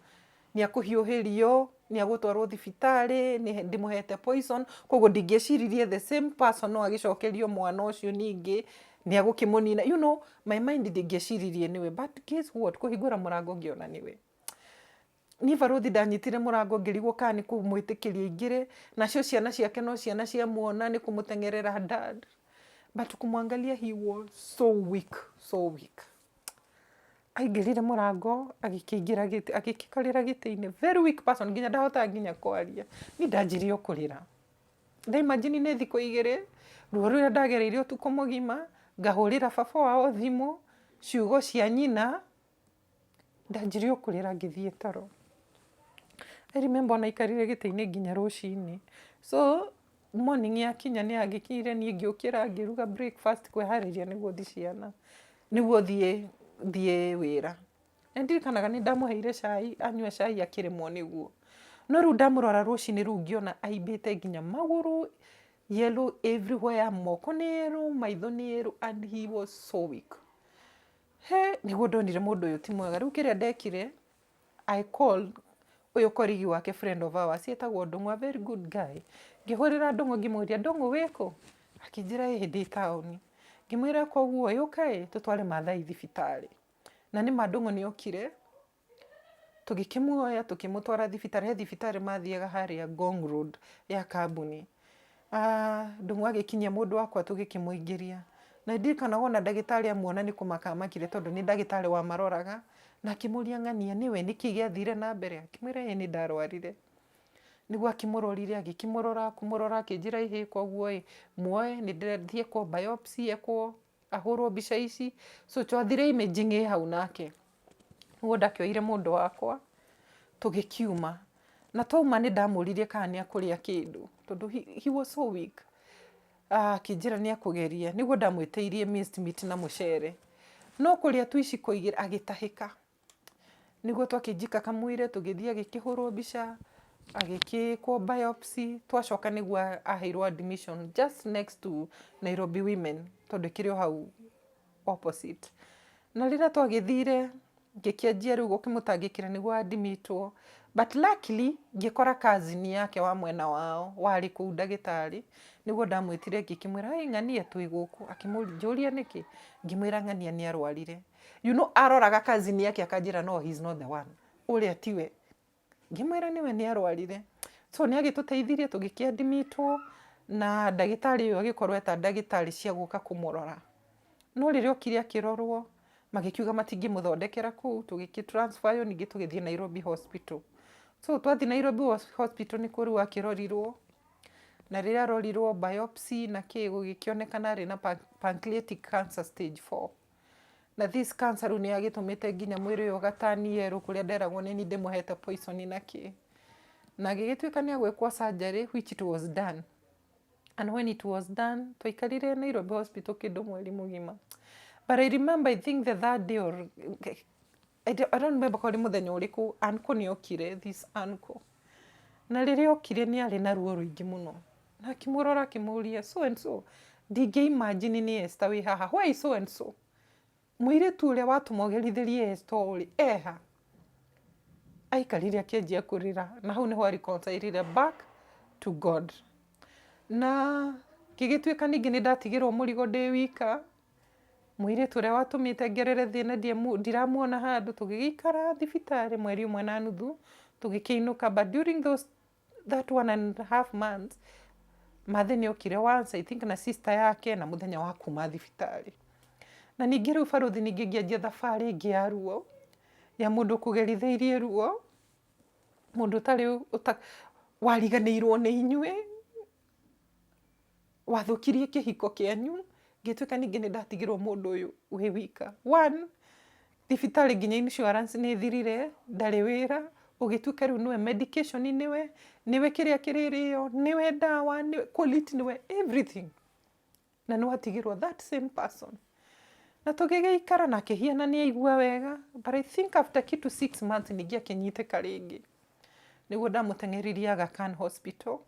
nĩ akũhiũhĩrio, nĩ agũtwarwo thibitarĩ, nĩ ndĩmũhete poison. Koguo ndingĩeciririe the same person no agĩcokerio mwana ũcio ningĩ, nĩ agũkĩmũnina. My mind ndingĩeciririe nĩwe. But guess what? Kũhingũra mũrango ngĩona nĩwe. Niĩ barũthi ndanyitire mũrango ngĩrigwo kana nĩ kũmwĩtĩkĩria aingĩre, nacio ciana ciake no ciana ciamuona nĩ kũmũteng'erera dad. But kumwangalia he was so weak, so weak. Aingĩrire mũrango agĩkĩingĩra gĩtĩ, agĩkĩikarĩra gĩtĩ-inĩ, very weak person, nginya ndahotaga nginya kwaria. Niĩ ndanjirie o kũrĩra. Nda imagine nĩ thikũ 2, ruo rũrĩa ndagereire ũtukũ mũgima, ngahũrĩra baba wao thimũ, ciugo cia nyina, ndanjirie o kũrĩra ngĩthiĩ toro. I remember ona aikarire gĩtĩ-inĩ nginya rũcinĩ. So morning yakinya nĩ angĩkinyire niĩ ngĩũkĩra ngĩruga breakfast kwĩharĩria nĩguo thiĩ ciana, nĩguo thiĩ thiĩ wĩra. Na ndirikanaga nĩ ndamũheire cai, anyua cai akĩremwo nĩguo. No rĩu ndamũrora rũcinĩ rũu ngĩona aimbĩte nginya magũrũ, yellow everywhere, moko nĩ yellow, maitho nĩ yellow and he was so weak. He, nĩguo ndonire mũndũ ũyũ ti mwega. Rĩu kĩrĩa ndekire, I called Ũyũ colleague wake, friend of ours, etagwo Ndũng'ũ, a very good guy. Ngĩhũrĩra Ndũng'ũ ngĩmũria, "Ndũng'ũ, wĩkũ?" Akĩnjĩra, "Ĩhĩ, ndĩ taũni." Ngĩmwĩra, "Koguo ĩ, ũka ĩ tũtware Maathai thibitarĩ." Na nĩma Ndũng'ũ nĩ okire, tũgĩkĩmuoya tũkĩmũtwara thibitarĩ, he thibitarĩ mathiaga harĩa Ngong Road ya kambuni. Ndũng'ũ agĩkinyia mũndũ wakwa tũgĩkĩmũingĩria. Na ndirikanaga ona ndagĩtarĩ amuona nĩ kũmaka amakire tondũ nĩ ndagĩtarĩ wamaroraga, na akĩmũria, "Ng'ania nĩwe, nĩkĩ gĩathire na mbere?" Akĩmwĩra, "Ĩĩ nĩ ndarwarire." Nĩguo akĩmũrorire, agĩkĩmũrora, kũmũrora akĩnjĩra, "Ĩhĩ, koguo ĩ, muoe nĩ ndĩrathiĩ ekwo biopsy, ekwo ahũrwo mbica ici." So twathire imaging ĩ hau nake. Nĩguo ndakĩoire mũndũ wakwa tũgĩkiuma. Na twauma nĩ ndamũririe kana nĩ ekũrĩa kĩndũ tondũ he was so weak. Akĩnjĩra nĩ ekũgeria. Nĩguo ndamwĩtĩirie minced meat na mũcere. No kũrĩa tu iciko igĩrĩ agĩtahĩka. Nĩguo twakĩnjika kamũira tũgĩthiĩ agĩkĩhũrwo mbica, agĩkĩkwo biopsy, twacoka nĩguo aheirwo admission just next to Nairobi Women tondũ ĩkĩrĩ o hau opposite. Na rĩrĩa twagĩthire ngĩkĩanjia rĩu gũkĩmũtangĩkĩra nĩguo admitwo, but luckily ngĩkora cousin yake wa mwena wao warĩ kũu ndagĩtarĩ, nĩguo ndamwĩtire ngĩkĩmwĩra, "Ĩ ng'ania twĩ gũkũ," akĩnjũria nĩkĩ, ngĩmwĩra ng'ania nĩ arwarire. Aroraga cousin yake akanjĩra, "No, he is not the one, ũrĩa tiwe." Ngĩmwĩra nĩwe, nĩ arwarire. So nĩ agĩtũteithirie tũgĩkĩadmitwo na ndagĩtarĩ ũyũ agĩkorwo eta ndagĩtarĩ cia gũka kũmũrora. No rĩrĩa okire akĩrorwo, magĩkiuga matingĩmũthondekera kũu, tũgĩkĩ transfer yo ningĩ tũgĩthiĩ Nairobi Hospital. So twathiĩ Nairobi Hospital nĩkuo rĩu akĩrorirwo, na rĩrĩa arorirwo biopsy na kĩ, gũgĩkĩonekana arĩ na pancreatic cancer stage 4. Na this cancer rĩu nĩ yagĩtũmĩte nginya mwĩrĩ ũyũ ũgatani yerũ, kũrĩa nderagwo nĩ niĩ ndĩmũhete poison na kĩ. Na gĩgĩtuĩka nĩ agwĩkwo surgery, which it was done. And when it was done, twaikarire Nairobi Hospital kĩndũ mweri mũgima. But I remember, I think the third day or I don't remember korwo nĩ mũthenya ũrĩkũ, uncle nĩ okire, this uncle. Na rĩrĩa okire nĩ arĩ na ruo rũingĩ mũno. Na akĩmũrora akĩmũria, "So and so, ndingĩ imagine nĩ Esther wĩ haha. Why so and so? Mũirĩtu ũrĩa watũma ũgerithĩrie Esther ũrĩ eha?" Aikarire akĩanjia kũrĩra, na hau nĩho a reconcile back to God. Na gĩgĩtuĩka ningĩ nĩ ndatigĩrwo mũrigo ndĩ wika. Mũirĩtu ũrĩa watũmĩte ngerere thĩna ndiramuona handũ. Tũgĩgĩikara thibitarĩ mweri ũmwe na nuthu, tũgĩkĩinũka, but during those that 1.5 months, Mathe nĩ okire once, I think, na sister yake na mũthenya wa kuma thibitarĩ. Na ningĩ rĩu barũthi, ningĩ ngĩanjia thabarĩ ĩngĩ ya ruo, ya mũndũ ũkũgerithĩirie ruo, mũndũ ũtarĩ wariganĩirwo nĩ inyuĩ, wathũkirie kĩhiko kĩanyu. Ngĩtuĩka ningĩ nĩ ndatigĩrwo mũndũ ũyũ wĩ wika. One, thibitarĩ nginya insurance nĩ ĩthirire, ndarĩ wĩra, ũgĩtuĩka rĩu nĩwe medication, nĩwe kĩrĩa kĩrĩrĩo, nĩwe ndawa, nĩwe quality, nĩwe everything, na nĩ watigĩrwo that same person. Na tũgĩgĩikara na akĩhiana nĩ aigua wega, but I think after kitu 6 months ningĩ akĩnyitĩka rĩngĩ. Nĩguo ndamũteng'eririe Aga Khan Hospital.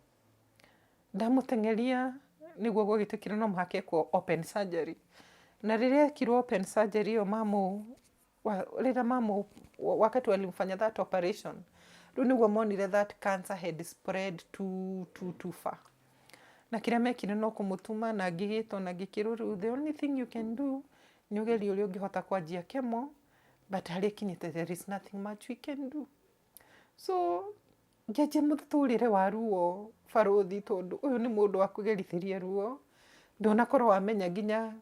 Ndamũteng'eria nĩguo gwagĩtuĩkire no mũhaka ekwo open surgery. Na rĩrĩa ekirwo open surgery ĩyo, mamu rĩrĩa mamu wakati walimfanya that operation, rĩu nĩguo monire that cancer had spread too, too, too far. Na kĩrĩa mekire no kũmũtuma, na ngĩgĩtwo na ngĩkĩrwo, "Rĩu the only thing you can do nĩ ũgerie ũrĩa ũngĩhota kwanjia chemo, but harĩa ĩkinyĩte there is nothing much we can do." So ngĩanjia mũtũrĩre wa ruo, barũthi, tondũ ũyũ nĩ mũndũ wa kũgerithĩria ruo. Ndũnakorwo wamenya nginya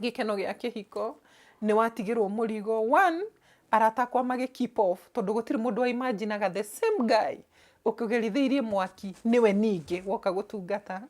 gĩkeno gĩa kĩhiko, nĩ watigĩrwo mũrigo. One, arata akwa magĩ keep off tondũ gũtirĩ mũndũ wa imaginaga the same guy ũkũgerithĩirie mwaki nĩwe ningĩ woka gũtungata.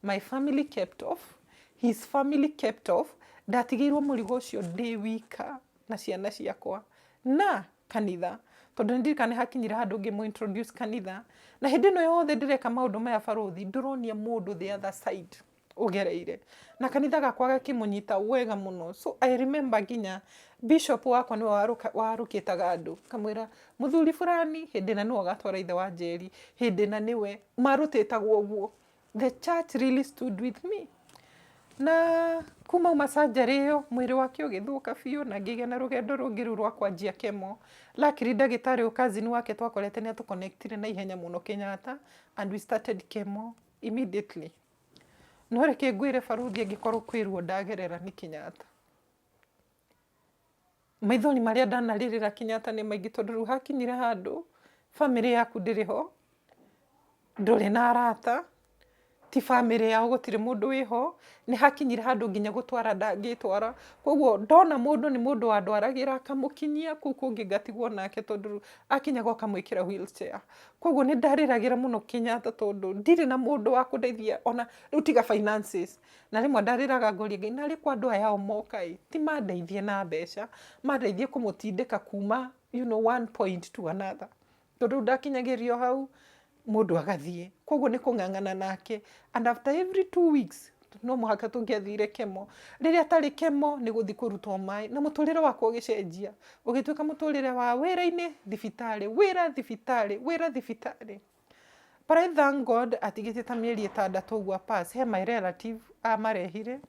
My family kept off, his family kept off. Ndatigĩirwo mũrigo ũcio ndĩ wika na ciana ciakwa na kanitha, tondũ nĩ ndirikana nĩ hakinyire handũ ngĩmũ introduce kanitha. Na hĩndĩ ĩno yothe ndĩreka maũndũ maya, barũthi, ndũronia mũndũ the other side ũgereire, na kanitha gakwa gakĩmũnyita wega mũno. So I remember nginya bishop wakwa nĩwe warũkĩtaga andũ kamwĩra mũthuri fulani hĩndĩ ĩna nĩwe ũgatwara ithe wa Njeri, hĩndĩ ĩna nĩwe marũtĩtagwo ũguo. The church really stood with me. Na Kuma uma surgery ĩyo mwĩrĩ wake ũgĩthũka biũ na ngĩgĩa na rũgendo rũngĩ rĩu rwa kwanjia chemo. Luckily ndagĩtarĩ ũyũ cousin wake twakorete nĩ atũconnectire na ihenya mũno Kenyatta and we started chemo immediately. No reke ngwĩre baruthi angĩkorwo kwĩ ruo ndagerera nĩ Kenyatta. Maithori marĩa ndanarĩrĩra Kenyatta nĩ maingĩ tondũ rĩu hakinyire handũ bamĩrĩ yaku ndĩrĩ ho, ndũrĩ na arata, ti bamĩrĩ yao gũtirĩ mũndũ wĩho, nĩ hakinyire handũ nginya gũtwara ndangĩtwara. Koguo ndona mũndũ nĩ mũndũ wandwaragĩra akamũkinyia kũu kũngĩ ngatigwo nake tondũ rĩu akinyaga ũkamwĩkĩra wheelchair. Koguo nĩ ndarĩragĩra mũno Kenyatta tondũ ndirĩ na mũndũ wa kũndeithia ona rĩu tiga finances. Na rĩmwe ndarĩraga ngoria Ngai narĩ kwa andũ aya ao moka ĩ, ti mandeithie na mbeca, mandeithie kũmũtindĩka kuma one point to another. Tondũ rĩu ndakinyagĩrio hau mũndũ agathiĩ. Koguo nĩ kũng'ang'ana nake and after every 2 weeks no mũhaka tũngĩathire chemo. Rĩrĩa atarĩ chemo nĩ gũthiĩ kũrutwo maĩ na mũtũrĩre wakwa ũgĩcenjia. Ũgĩtuĩka mũtũrĩre wa wĩra-inĩ, thibitarĩ, wĩra thibitarĩ, wĩra thibitarĩ. But I thank God atigĩtie ta mĩeri 6 ũguo pass, he my relative amarehire.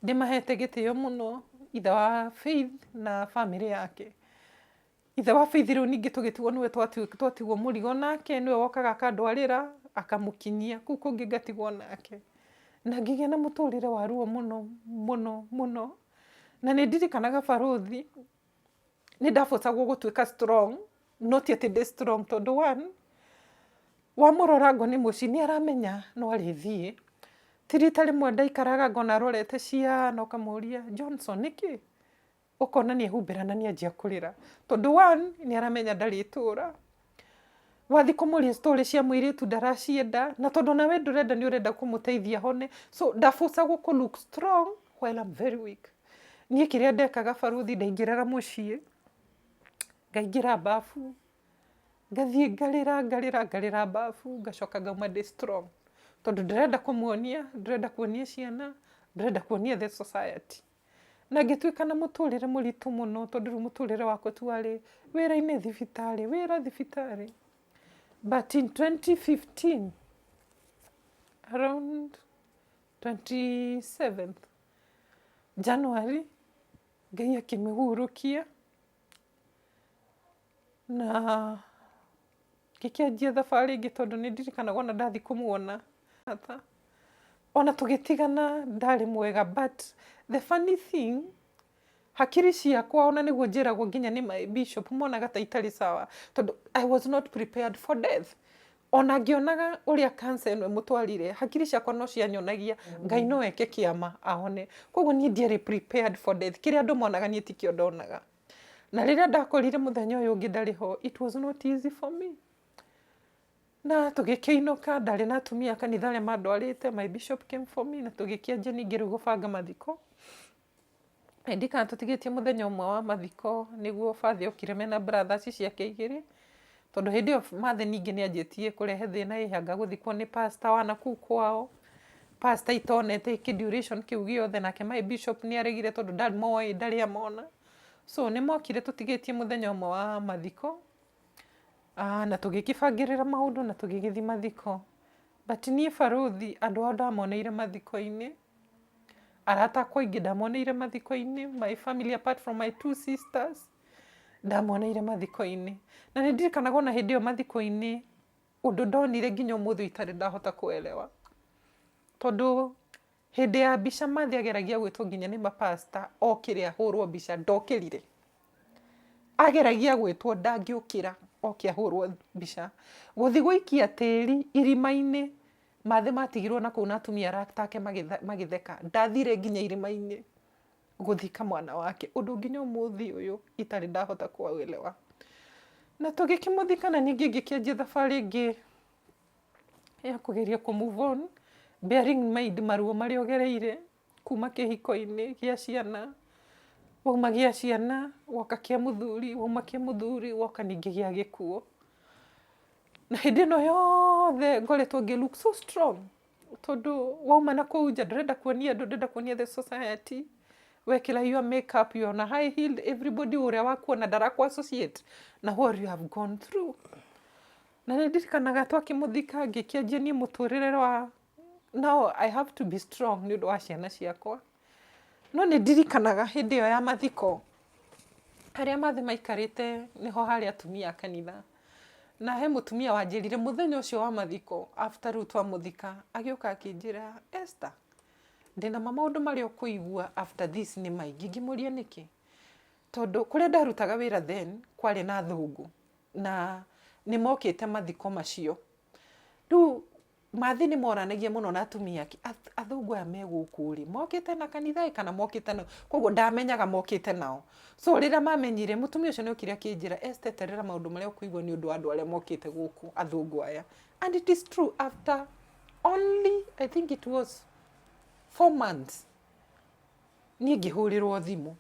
Ndĩmahete gĩtĩo mũno ithe wa Faith na bamĩrĩ yake. Ithe wa Faith rĩu ningĩ tũgĩtigwo nĩwe twatigwo mũrigo nake, nĩwe wokaga akandwarĩra akamũkinyia kũu kũngĩ ngatigwo nake. Na ngĩgĩa na mũtũrĩre wa ruo mũno mũno mũno. Na nĩ ndirikanaga barũthi nĩ ndabotagwo gũtuĩka strong, no ti atĩ ndĩ strong tondũ one, wamũrora ngo nĩ mũciĩ nĩ aramenya no arĩthiĩ. Ti rita rĩmwe ndaikaraga ngona arorete ciana ũkamũria Johnson nĩkĩ? Ũkona nĩ ehumbĩra na nĩ anjia kũrĩra. Tondũ one nĩ aramenya ndarĩtũra. Wathiĩ kũmũria story cia mũirĩtu ndaracienda na tondũ nawe ndũrenda nĩ ũrenda kũmũteithia ahone. So ndabocagwo kũ look strong while I'm very weak. Niĩ kĩrĩa ndekaga barũthi ndaingĩraga mũciĩ, ngaingĩra bafu, ngathiĩ ngarĩra ngarĩra ngarĩra bafu ngacoka ngauma ndĩ strong. Tondũ ndĩrenda kũmuonia, ndĩrenda kuonia ciana, ndĩrenda kuonia the society. Na ngĩtuĩka na mũtũrĩre mũritũ mũno tondũ rĩu mũtũrĩre wakwa tu warĩ wĩra-inĩ thibitarĩ, wĩra thibitarĩ. But in 2015, around 27th January, Ngai akĩmĩhurũkia na ngĩkĩanjia thabarĩ ĩngĩ tondũ nĩ ndirikanaga ona ndathiĩ kũmuona ona tũgĩtigana ndarĩ mwega but the funny thing hakiri ciakwa ona nĩguo njĩragwo nginya nĩ my bishop monaga ta itarĩ sawa tondũ I was not prepared for death. Ona ngĩonaga ũrĩa cancer ĩno ĩmũtwarire hakiri ciakwa no cianyonagia Ngai no eke kĩama ahone. Koguo niĩ ndiarĩ prepared for death. Kĩrĩa andũ monaga niĩ tikĩo ndonaga. Na rĩrĩa ndakorire mũthenya ũyũ ũngĩ ndarĩ ho, it was not easy for me. Na tũgĩkĩinũka, ndarĩ na atumia a kanitha arĩa mandwarĩte, my bishop came for me, na tũgĩkĩanjia ningĩ rĩu gũbanga mathiko. Ndirikana tũtigĩtie mũthenya ũmwe wa mathiko nĩguo father okire mena brothers ciake igĩrĩ, tondũ hĩndĩ ĩyo mathe ningĩ nĩ anjĩtie kũrehe thĩna ĩ anga gũthikwo nĩ pastor wa nakũu kwao, pastor itonete kĩ duration kĩu gĩothe, nake my bishop nĩ aregire tondũ ndamoĩ ndarĩ amona. So nĩ mokire tũtigĩtie mũthenya ũmwe wa mathiko, na tũgĩkĩbangĩrĩra maũndũ na tũgĩgĩthiĩ mathiko. But niĩ barũthi andũ ao ndamoneire mathiko-inĩ, arata akwa aingĩ ndamoneire mathiko-inĩ, my family apart from my two sisters ndamoneire mathiko-inĩ. Na nĩ ndirikanaga ona hĩndĩ ĩyo mathiko-inĩ ũndũ ndonire nginya ũmũthĩ ũyũ itarĩ ndahota kũelewa. Tondũ hĩndĩ ya mbica mathe ageragia gwĩtwo nginya nĩ mapasta okĩre ahũrwo mbica ndokĩrire. Ageragia gwĩtwo ndangĩũkĩra oke ahũrwo mbica. Gũthiĩ gũikia tĩri irima-inĩ mathe matigirwo na kũu na atumia arata ake magĩtheka. Ndathire nginya irima-inĩ gũthika mwana wake ũndũ nginya ũmũthĩ ũyũ itarĩ ndahota kũelewa. Na tũgĩkĩmũthika na ningĩ ngĩkĩanjia thabarĩ ĩngĩ ya kũgeria kũ move on bearing in mind maruo marĩa ũgereire kuma kĩhiko-inĩ gĩa ciana, wauma gĩa ciana woka kĩa mũthuri, wauma kĩa mũthuri woka ningĩ gĩa gĩkuũ. Na hĩndĩ ĩno yothe ngoretwo ngĩ look so strong tondũ wauma na kũu nja ndũrenda kuonia andũ, ndũrenda kuonia the society, wekĩra your makeup, you on a high heel, everybody ũrĩa wakuona ndarakũ associate na what you have gone through. Na nĩ ndirikanaga twakĩmũthika ngĩkĩanjia niĩ mũtũrĩre wa Now I have to be strong nĩ ũndũ wa ciana ciakwa. No nĩ ndirikanaga hĩndĩ ĩyo ya mathiko, harĩa mathe maikarĩte nĩho harĩ atumia a kanitha. Na he mũtumia wanjĩrire mũthenya ũcio wa mathiko after rĩu twamũthika, agĩũka akĩnjĩra, Esther, ndĩna ma maũndũ marĩa ũkũigua after this nĩ maingĩ. Ngĩmũria nĩkĩ? Tondũ kũrĩa ndarutaga wĩra then kwarĩ na athũngũ na nĩ mokĩte mathiko macio. Rĩu Mathi nĩ moranagia mũno na atumia ake, athũngũ aya me gũkũ rĩ, mokĩte na kanitha ĩ kana mokĩte na, koguo ndamenyaga mokĩte nao. So rĩrĩa mamenyire, mũtumia ũcio nĩ okire akĩnjĩra, Esther eterera maũndũ marĩa ũkũigua nĩ ũndũ wa andũ arĩa mokĩte gũkũ, athũngũ aya. And it is true, after only, I think it was 4 months, niĩ ngĩhũrĩrwo thimũ.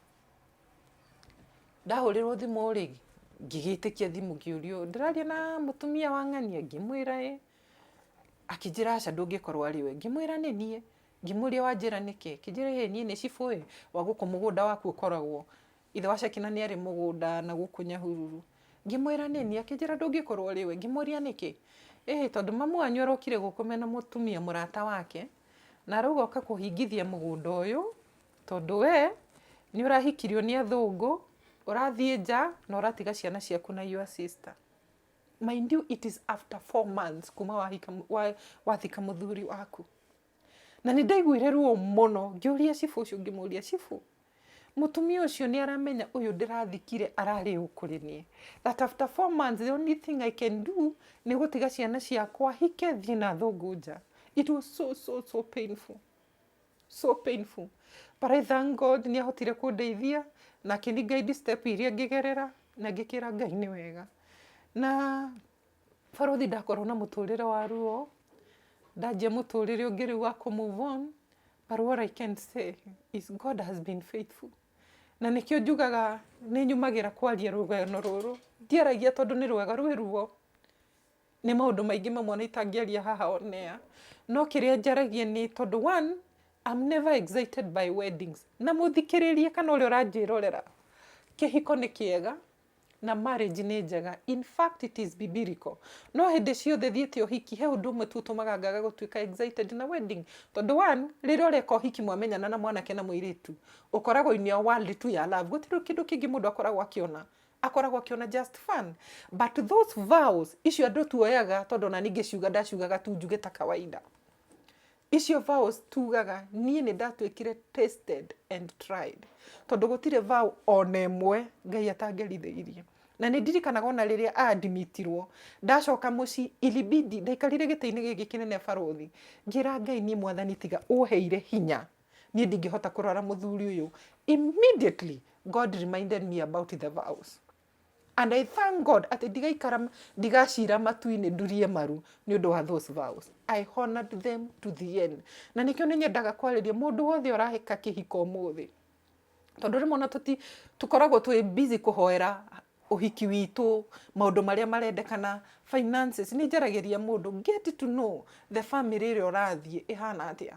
Ndahũrĩrwo thimũ rĩ, ngĩgĩtĩkia thimũ ngĩũrio, ndĩraria na mũtumia wa ng'ania? Ngĩmwĩra ĩ. Akĩnjĩra aca ndũngĩkorwo arĩ we. Ngĩmwĩra nĩ niĩ. Ngĩmũria wanjĩra nĩkĩ? Akĩnjĩra ĩ niĩ nĩ cibũ ĩ, wa gũkũ mũgũnda waku ũkoragwo. Ithe wa Shekina nĩ arĩ mũgũnda na gũkũ Nyahururu. Ngĩmwĩra nĩ niĩ. Akĩnjĩra ndũngĩkorwo ũrĩ we. Ngĩmũria nĩkĩ? Ĩhĩ tondũ mamu wanyu arokire gũkũ mena mũtumia mũrata wake, na arauga oka kũhingithia mũgũnda ũyũ, tondũ we nĩ ũrahikirio nĩ athũngũ, ũrathiĩ nja na ũratiga ciana ciaku na your sister. Mind you, it is after 4 months kuma wahika, wathika mũthuri waku. Na nĩ ndaiguire ruo mũno, ngĩũria cibũ ũcio, ngĩmũria, cibũ, mũtumia ũcio nĩ aramenya ũyũ ndĩrathikire ararĩ ũ kũrĩ niĩ? That after 4 months the only thing I can do nĩ gũtiga ciana ciakwa hike thiĩ na athũngũ nja. It was so so so painful, so painful, but I thank God nĩ ahotire kũndeithia na akĩni guide step iria ngĩgerera na ngĩkĩra Ngai nĩ wega. Na barothi ndakorwo na mũtũrĩre wa ruo, ndanjia mũtũrĩre ũngĩ rĩu wa kũ move on, but what I can say is God has been faithful. Na nĩkĩo njugaga nĩ nyumagĩra kwaria rũgano rũrũ. Ndiaragia tondũ nĩ rwega, rwĩ ruo. Nĩ maũndũ maingĩ mamwe ona itangĩaria haha on air. No kĩrĩa njaragia nĩ tondũ one, I'm never excited by weddings. Na mũthikĩrĩrie kana ũrĩa ũranjĩrorera, kĩhiko nĩ kĩega na marriage nĩ njega. In fact, it is biblical. No hĩndĩ ciothe thiĩte ũhiki, he ũndũ ũmwe tu ũtũmaga ngaga gũtuĩka excited na wedding. Tondũ one, rĩrĩa ũreka ũhiki mwamenyana na mwanake na mũirĩtu, ũkoragwo in your world tu ya love. Gũtirĩ kĩndũ kĩngĩ mũndũ akoragwo akĩona. Akoragwo akĩona just fun. But those vows, icio andũ tuoyaga, tondũ ona niĩ ngĩciuga ndaciugaga tu njuge ta kawaida. Icio vows tugaga, niĩ nĩ ndatuĩkire tested and tried. Tondũ gũtirĩ vow ona ĩmwe Ngai atangerithĩirie. Na nĩ ndirikanaga ona rĩrĩa admitirwo, ndacoka mũciĩ ilibidi, ndaikarire gĩtĩ-inĩ gĩkĩ kĩnene barothi, ngĩra Ngai, niĩ mwathani tiga ũheire hinya, niĩ ndingĩhota kũrora mũthuri ũyũ. Immediately, God reminded me about the vows. And I thank God atĩ ndigaikara ndigacira matu-inĩ ndurie maru nĩ ũndũ wa those vows. I honored them to the end. Na nĩkĩo nĩ nyendaga kwarĩria mũndũ wothe ũrahĩka kĩhiko ũmũthĩ. Tondũ rĩmwe ona tũti tũkoragwo twĩ busy kũhoera ũhiki witũ, maũndũ marĩa marendekana, finances. Nĩ njaragĩria mũndũ, get to know the family ĩrĩa ũrathiĩ ĩhana atĩa.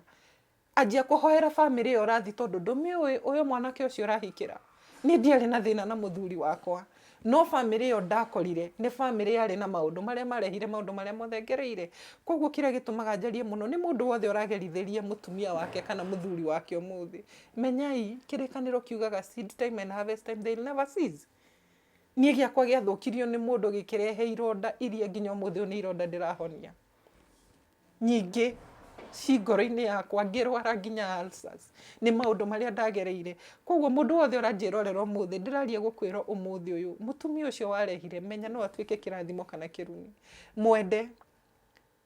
Anjia kũhoera family ĩyo ũrathiĩ tondũ ndũmĩũĩ ũyũ mwanake ũcio ũrahikĩra. Niĩ ndiarĩ na thĩna na mũthuri wakwa, no family ĩyo ndakorire nĩ family yarĩ na maũndũ marĩa marehire maũndũ marĩa mothe ngereire. Koguo kĩrĩa gĩtũmaga njarie mũno nĩ mũndũ wothe ũragerithĩria mũtumia wake kana mũthuri wake ũmũthĩ. Menyai kĩrĩkanĩro kiugaga seed time and harvest time, they will never cease. Niĩ gĩakwa gĩathũkirio nĩ mũndũ gĩkĩrehe ironda iria nginya ũmũthĩ ũyũ nĩ ironda ndĩrahonia. Nyingĩ ci ngoro-inĩ yakwa, ngĩrwara nginya ulcers nĩ maũndũ marĩa ndagereire. Koguo mũndũ wothe ũranjĩrorera ũmũthĩ, ndĩraria gũkwĩra ũmũthĩ ũyũ, mũtumia ũcio warehire, menya no atuĩke kĩrathimo kana kĩrumi. Mwende.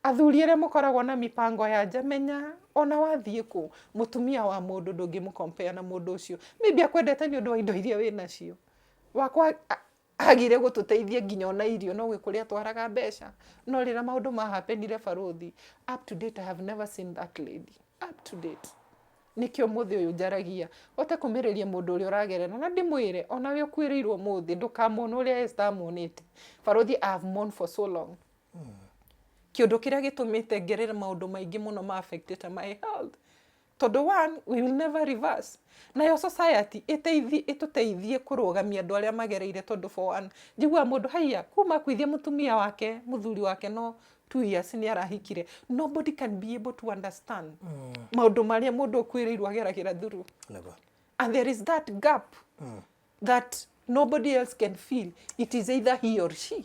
Athuri arĩa mũkoragwo na mipango ya nja, menya ona wathiĩ kũ, mũtumia wa mũndũ ndũngĩmũ compare na mũndũ ũcio. Maybe akwendete nĩ ũndũ wa indo iria wĩnacio. Wakwa agire gũtũteithia nginya ona irio, no gwĩ kũrĩa atwaraga mbeca. No rĩrĩa maũndũ ma happenire barothi, up to date I have never seen that lady. Up to date. Nĩkĩo ũmũthĩ ũyũ njaragia hote kũmĩrĩria mũndũ ũrĩa ũragerera na ndĩmwĩre onawe ũkuĩrĩirwo ũmũthĩ ndũkamuone ũrĩa Esther amuonete. Barothi, I have mourned for so long. Kĩũndũ kĩrĩa gĩtũmĩte ngerere maũndũ maingĩ mũno ma affected my health. Tondũ one, we will never reverse. Nayo society ĩteithie ĩtũteithie kũrũgamia andũ arĩa magereire tondũ for one, njiguaga mũndũ haiya kuma akuithia mũtumia wake, mũthuri wake no 2 years nĩ arahikire. Nobody can be able to understand maũndũ marĩa mũndũ ũkuĩrĩirwo ageragĩra through. And there is that gap that nobody else can feel. It is either he or she.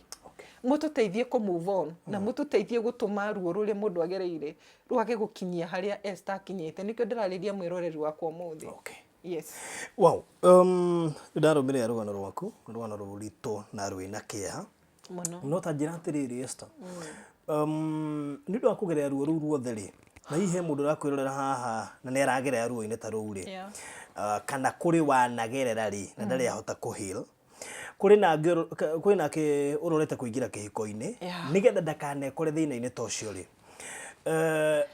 Mũtũteithie kũ move on na mũtũteithie gũtũma ruo rũrĩa mũndũ agereire rwage gũkinyia harĩa Esther akinyĩte. Nĩkĩo ndĩrarĩria mwĩroreri wakwa ũmũthĩ. Yes. Wow. Nĩ ndarũmĩrĩra rũgano rwaku, nĩ rũgano rũritũ na rwĩna kĩeha. Mũno. No ta njĩra atĩrĩrĩ, Esther. Nĩ ũndũ wa kũgerera ruo rũu ruothe rĩ, na hihi he mũndũ ũrakwĩrorera haha na nĩ aragerera ruo-inĩ ta rũu rĩ, kana kũrĩ wanagerera rĩ, na ndarĩ ahota kũ heal. Kũrĩ na angĩ kwĩ nake ũrorete kũingĩra kĩhiko-inĩ, nĩgetha ndakanekore thĩna-inĩ ta ũcio rĩ.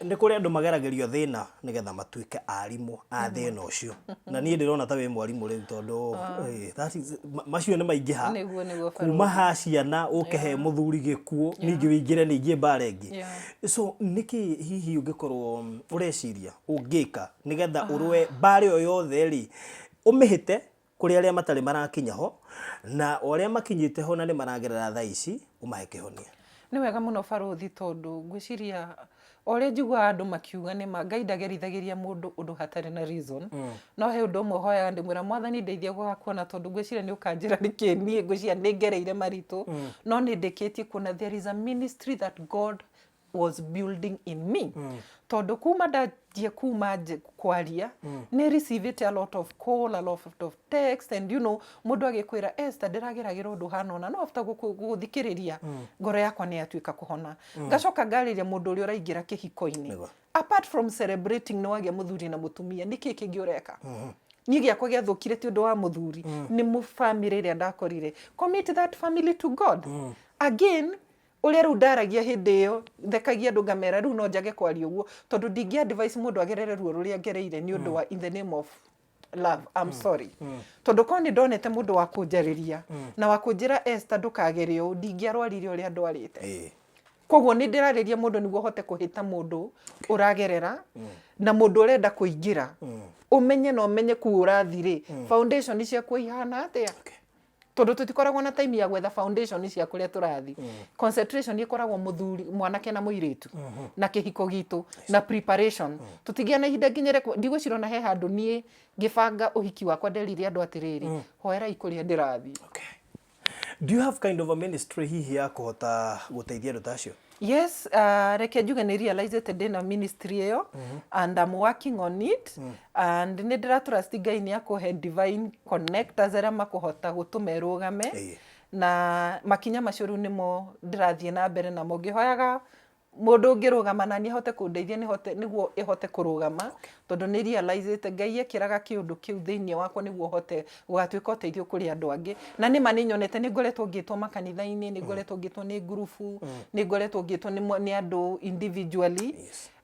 Nĩ kũrĩ andũ mageragĩrio thĩna nĩgetha matuĩke arimũ a thĩna ũcio. Na niĩ ndĩrona ta wĩ mwarimũ rĩu tondũ that is, macio nĩ maingĩha. Nĩguo Kuma ha ciana ũke he mũthuri gĩkuũ, ningĩ wĩingĩre ningĩ mbara ĩngĩ. So nĩkĩ hihi ũngĩkorwo ũreciria ũngĩka nĩgetha ũrũe mbara ĩyo yothe rĩ, ũmĩhĩte kũrĩ arĩa matarĩ marakinya ho, na o arĩa makinyĩte ho na nĩ maragerera thaa ici, ũmahe kĩhonia? Nĩ wega mũno barũthi, tondũ ngwĩciria o ũrĩa njiguaga andũ makiuga nĩ ma Ngai ndagerithagĩria mũndũ ũndũ hatarĩ na reason. No he ũndũ ũmwe hoyaga ndĩmwĩra, Mwathani, ndeithia gũgakuona, tondũ ngwĩciria nĩ ũkanjĩra nĩkĩ niĩ ngwĩciria nĩ ngereire maritũ, no nĩ ndĩkĩtie kuona there is a ministry that God was building in me, tondũ kuma ndanjia kuma kwaria nĩ received a lot of call, a lot of text, and mũndũ agĩkwĩra, "Esther, ndĩrageragĩra ũndũ hana ũna," no after gũthikĩrĩria ngoro yakwa nĩ yatuĩka kũhona. Ngacoka ngarĩria mũndũ ũrĩa ũraingĩra kĩhiko-inĩ, apart from celebrating nĩ wagĩa mũthuri na mũtumia, nĩkĩ kĩngĩ ũreka? Niĩ gĩakwa gĩathũkire ti ũndũ wa mũthuri, nĩ mũ family ĩrĩa ndakorire. Commit that family to God again. Ũrĩa rĩu ndaragia hĩndĩ ĩyo, thekagia andũ ngamera rĩu no njage kwaria ũguo, tondũ ndingĩ advise mũndũ agerere ruo rũrĩa ngereire nĩ ũndũ wa in the name of love. I'm sorry, tondũ korwo nĩ ndonete mũndũ wa kũnjarĩria na wa kũnjĩra, "Esther, ndũkagere ũũ," ndingĩarwarire ũrĩa ndwarĩte. Koguo nĩ ndĩrarĩria mũndũ nĩguo hote kũhĩta mũndũ ũragerera na mũndũ ũrenda kũingĩra, ũmenye na ũmenye kũu ũrathi rĩ, foundation ciaku ihana atĩa, tondũ tũtikoragwo na time ya gwetha foundation cia kũrĩa tũrathi. Concentration ĩkoragwo mũthuri, mwanake na mũirĩtu na kĩhiko gitũ na preparation. Tũtigĩa na ihinda nginya rĩa ndigwĩciria ona he handũ niĩ ngĩbanga ũhiki wakwa nderire andũ atĩrĩrĩ, "Hoerai kũrĩa ndĩrathiĩ." Okay. Do you have kind of a ministry hihi ya kũhota gũteithia andũ ta acio? Yes, reke njuge nĩ realize atĩ ndĩna ministry ĩyo and I'm working on it, and nĩ ndĩra trust Ngai nĩ akũhe divine connectors arĩa makũhota gũtũma ĩrũgame. Na makinya macio rĩu nĩmo ndĩrathiĩ na mbere namo ngĩhoyaga mũndũ ũngĩrũgama na niĩ ahote kũndeithia nĩhote nĩguo ĩhote kũrũgama, tondũ nĩ realize Ngai ekĩraga kĩũndũ kĩu thĩinĩ wakwa nĩguo hote gũgatuĩka ũteithio kũrĩ andũ angĩ. Na nĩ ma nĩ nyonete, nĩ ngoretwo ngĩtwo makanitha-inĩ, nĩ ngoretwo ngĩtwo nĩ ngurubu, nĩ ngoretwo ngĩtwo nĩ andũ individually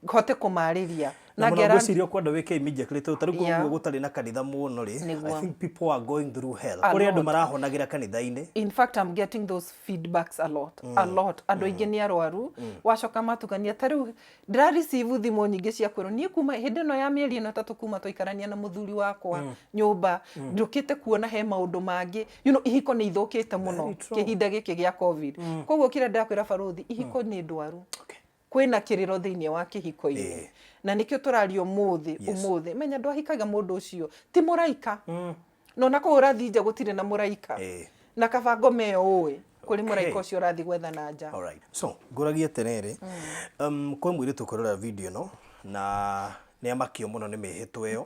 hote kũmarĩria. Na mũno ngwĩciria ũkwenda wĩke immediately tondũ ta rĩu ũguo gũtarĩ na kanitha mũno rĩ, I think people are going through hell. Kũrĩ andũ marahonagĩra kanitha-inĩ. In fact, I'm getting those feedbacks a lot, a lot. Andũ aingĩ nĩ arwaru, wacoka matukania. Ta rĩu ndĩra receive thimũ nyingĩ cia kwĩrwo, "Niĩ kuma hĩndĩ ĩno ya mĩeri ĩno 3 kuma twaikarania na mũthuri wakwa nyũmba, njũkĩte kuona he maũndũ mangĩ." Ihiko nĩ ithũkĩte mũno kĩhinda gĩkĩ gĩa COVID. Koguo kĩrĩa ndĩrakwĩra barũthi, ihiko nĩ ndwaru. Kwĩna kĩrĩro thĩinĩ wa kĩhiko-inĩ. Na nĩkĩo tũraria ũmũthĩ. Ũmũthĩ menya ndwahikaga mũndũ ũcio ti mũraika, na ona kũu ũrathiĩ nja gũtirĩ na mũraika. Na kaba ngoma ĩyo ũĩ kũrĩ mũraika ũcio ũrathiĩ gwetha na nja. Alright. So, ngũragie atĩrĩrĩ, kwĩ mũirĩtu ũkũrora video ĩno na nĩ amakio mũno nĩ mĩhĩtwa ĩyo,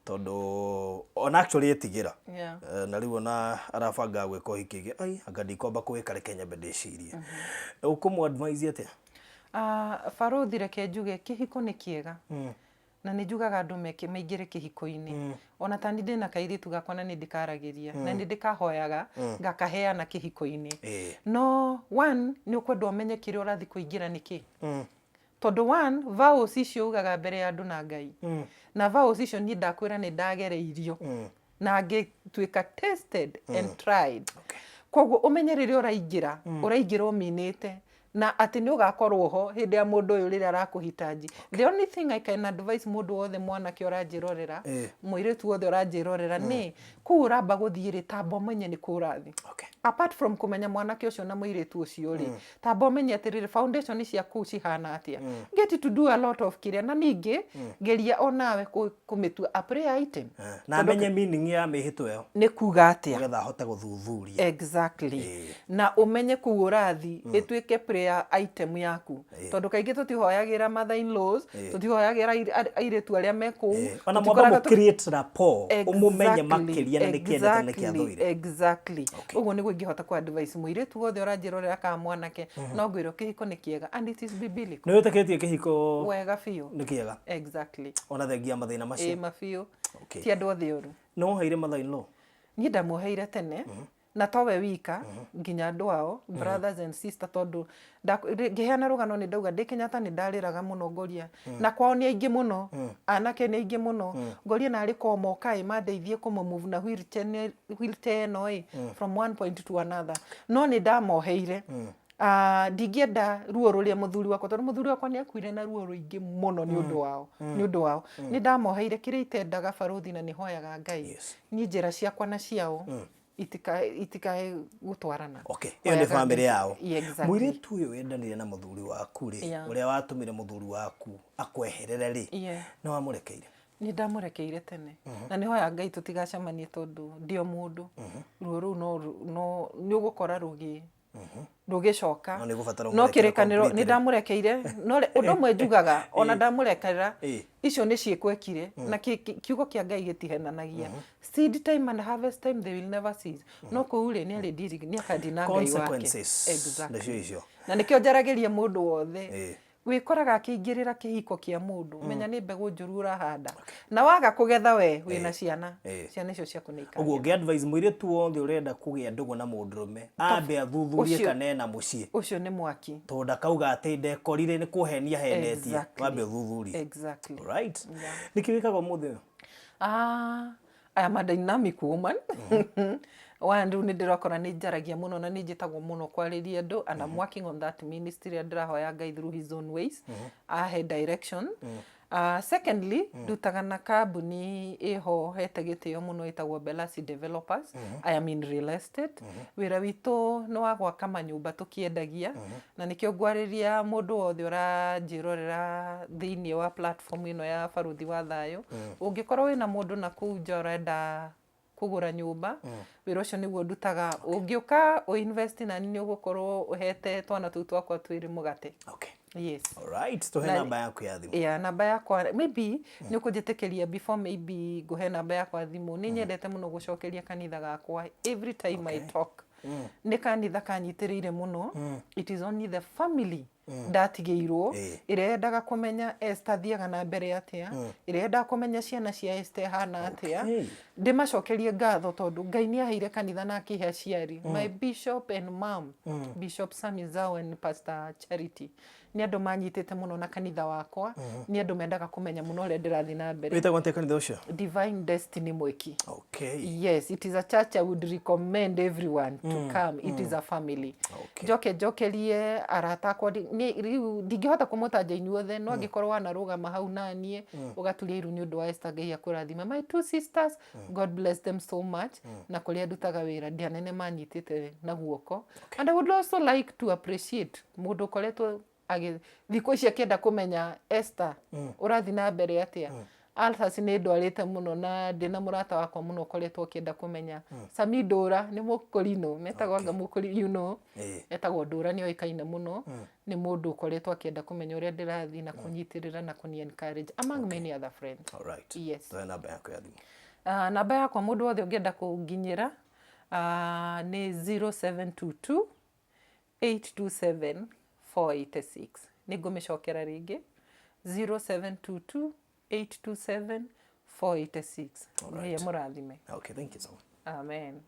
tondũ ona actually etigĩra. Na rĩu ona arabanga gwĩka ũhiki ĩngĩ, ai anga ndikwamba kũwĩka, reke nyambe ndĩcirie. Ũkũmũ advise atĩa? Ah, barũthi, reke njuge kĩhiko nĩ kĩega na nĩ njugaga andũ meke maingĩre kĩhiko-inĩ. Ona tani ndĩna kairĩtu gakwa na nĩ ndĩkaragĩria na nĩ ndĩkahoyaga ngakaheana kĩhiko-inĩ. No one, nĩ ũkwenda ũmenye kĩrĩa ũrathiĩ kũingĩra nĩ kĩ, tondũ one, vows icio ugaga mbere ya andũ na Ngai, na vows icio niĩ ndakwĩra nĩ ndagereirio na ngĩtuĩka tested and tried. Koguo ũmenye rĩrĩa ũraingĩra, ũraingĩra ũminĩte. Na atĩ nĩ ũgakorwo ho hĩndĩ ya mũndũ ũyũ rĩrĩa arakũhitaji. The only thing I can advise mũndũ wothe mwanake ũranjĩrorera, mũirĩtu wothe ũranjĩrorera, nĩ kũu ũramba gũthiĩ rĩ, tamba ũmenye nĩ kũ ũrathiĩ. Apart from kũmenya mwanake ũcio na mũirĩtu ũcio rĩ, tamba ũmenye atĩrĩrĩ, foundation cia kũu cihana atĩa. Get to do a lot of kĩrĩa, na ningĩ geria onawe kũmĩtua a prayer item. Na amenye meaning ya mĩhĩtwa ĩyo. Nĩ kuga atĩa. Nĩgetha ahote gũthuthuria. Exactly. Na ũmenye kũu ũrathi ĩtuĩke prayer item yaku. Tondũ kaingĩ tũtihoyagĩra mother in laws, tũtihoyagĩra airĩtu arĩa me kũu. Ona mwamba tũtikoraga mũ create rapport, ũmũmenye makĩria na nĩkĩ endete na nĩkĩ athũire. Exactly. Ũguo nĩguo ingĩhota kũ advise mũirĩtu wothe ũranjĩrorera kana mwanake, no ngwĩrwo kĩhiko nĩ kĩega and it is biblical. Nĩ wĩtĩkĩtie kĩhiko Wega biũ. nĩ kĩega? Exactly. Ona thengia mathĩna macio? Ĩĩ mabiũ. Ti andũ othe oru. Nĩ woheire mother in law? Niĩ ndamuoheire tene, na towe wika, nginya andũ ao, brothers and sister, tondũ ngĩheana rũgano nĩ ndauga ndĩ Kenyatta nĩ ndarĩraga mũno ngoria, na kwao nĩ aingĩ mũno, anake nĩ aingĩ mũno, ngoria narĩ ko moka ĩ mandeithie kũmũ move na wheelchair ĩno ĩ from one point to another, no nĩ ndamoheire. Ndingĩenda ruo rũrĩa mũthuri wakwa, tondũ mũthuri wakwa nĩ akuire na ruo rũingĩ mũno nĩ ũndũ wao, nĩ ũndũ wao. Nĩ ndamoheire kĩrĩa itendaga barũthi, na nĩ hoyaga Ngai niĩ njĩra ciakwa na ciao itikae gũtwarana. Okay, ĩyo nĩ Hoyaga bamĩrĩ Ngai. Yao. Yeah, exactly. Mũirĩtu ũyũ wendanire na mũthuri waku rĩ, ũrĩa watũmire mũthuri waku akweherere rĩ, nĩ wamũrekeire? Nĩ ndamũrekeire tene, na nĩ hoya Ngai tũtigacemanie, tondũ ndĩ o mũndũ, ruo rũu no nĩ ũgũkora rũgĩcoka. No nĩ ũgũbatara No ũmũrekere kĩrĩkanĩro nĩ completely. ndamũrekeire, no ũndũ ũmwe njugaga, ona ndamũrekera, icio nĩ ciĩko ekire, na kiugo kĩa Ngai gĩtihenanagia. Seed time and harvest time, they will never cease. No kũu rĩ, nĩ arĩ nĩ akandina Ngai wake. Consequences. Exactly. Nĩcio icio. Na nĩkĩo njaragĩria mũndũ wothe wĩkoraga akĩingĩrĩra kĩhiko kĩa mũndũ, menya nĩ mbegũ njũru ũrahanda, na waga kũgetha we wĩna ciana, ciana icio ciaku nĩ Ũguo ikagetha. ũngĩ advise mũirĩtu wothe ũrenda kũgĩa ndũgũ na mũndũrũme ambe athuthurie kana ena mũciĩ? Ũcio nĩ mwaki. Tondũ ndakauga atĩ ndekorire nĩ kũhenia henetie. Wambe ũthuthurie. Exactly. Right, nĩkĩ wĩkaga ũmũthĩ ũyũ? Ah, I am a dynamic woman. One, rĩu nĩ ndĩrakora nĩ njaragia mũno na nĩ njĩtagwo mũno kwarĩria andũ, and I'm working on that ministry ĩrĩa ndĩrahoya Ngai through his own ways ahe direction. Secondly, ndutaga na kambuni ĩho hete gĩtĩo mũno ĩtagwo Belasi Developers. I am in real estate. Wĩra witũ nĩ wa gwaka manyũmba tũkĩendagia, na nĩkĩo ngwarĩria mũndũ wothe ũranjĩrorera thĩinĩ wa platform ĩno ya Barũthi wa Thayũ. Ũngĩkorwo wĩna mũndũ na kũu nja ũrenda kũgũra nyũmba, wĩra ũcio nĩguo ndutaga. Ũngĩũka ũ invest nani, nĩ ũgũkorwo ũhete twana tũu twakwa twĩrĩ mũgate. Yes. Alright, tũhe namba yaku ya thimũ. Yeah, namba yakwa, maybe nĩ ũkũnjĩtĩkĩria before maybe ngũhe namba yakwa thimũ, nĩ nyendete mũno gũcokeria kanitha gakwa every time I talk. Nĩ kanitha kanyitĩrĩire mũno. It is only the family ndatigĩirwo, ĩrĩa yendaga kũmenya Esther athiaga na mbere atĩa, ĩrĩa yendaga kũmenya ciana cia Esther ihana atĩa. Ndĩmacokerie ngatho tondũ Ngai nĩ aheire kanitha na akĩhe aciari, my bishop and mom, Bishop Sami Zao and Pastor Charity, nĩ andũ manyitĩte mũno na kanitha wakwa, nĩ andũ mendaga kũmenya mũno ũrĩa ndĩrathiĩ na mbere. Wĩtagwo atĩa kanitha ũcio? Divine Destiny Mwiki. Yes, it is a church I would recommend everyone to come. It is a family. Njoke njokerie arata akwa, rĩu ndingĩhota kũmũtanja inyuothe, no angĩkorwo wanarũgama hau naniĩ ũgaturia iru nĩ ũndũ wa Esther, Ngai akũrathime. My two sisters, God bless them so much. Na kũrĩa ndutaga wĩra, ndĩ anene manyitĩte na guoko. And I would also like to appreciate mũndũ ũkoretwo thikũ ici akĩenda kũmenya Esther ũrathiĩ na mbere atĩa. Alphas nĩ ndwarĩte mũno, na ndĩna mũrata wakwa mũno ũkoretwo ũkĩenda kũmenya, Sami Ndũra, nĩ mũkũrinũ metagwo anga mũkũri, etagwo Ndũra, nĩ oĩkaine mũno, nĩ mũndũ ũkoretwo akĩenda kũmenya ũrĩa ndĩrathiĩ na kũnyitĩrĩra na kũni encourage, among many other friends. Alright. Yes. Tũhe namba yaku ya thimũ. Namba yakwa, mũndũ wothe ũngĩenda kũnginyĩra, nĩ 0722 827 486. Nĩ ngũmĩcokera rĩngĩ, 0722 827 486. Ngai amũrathime. Okay, thank you so much. Amen.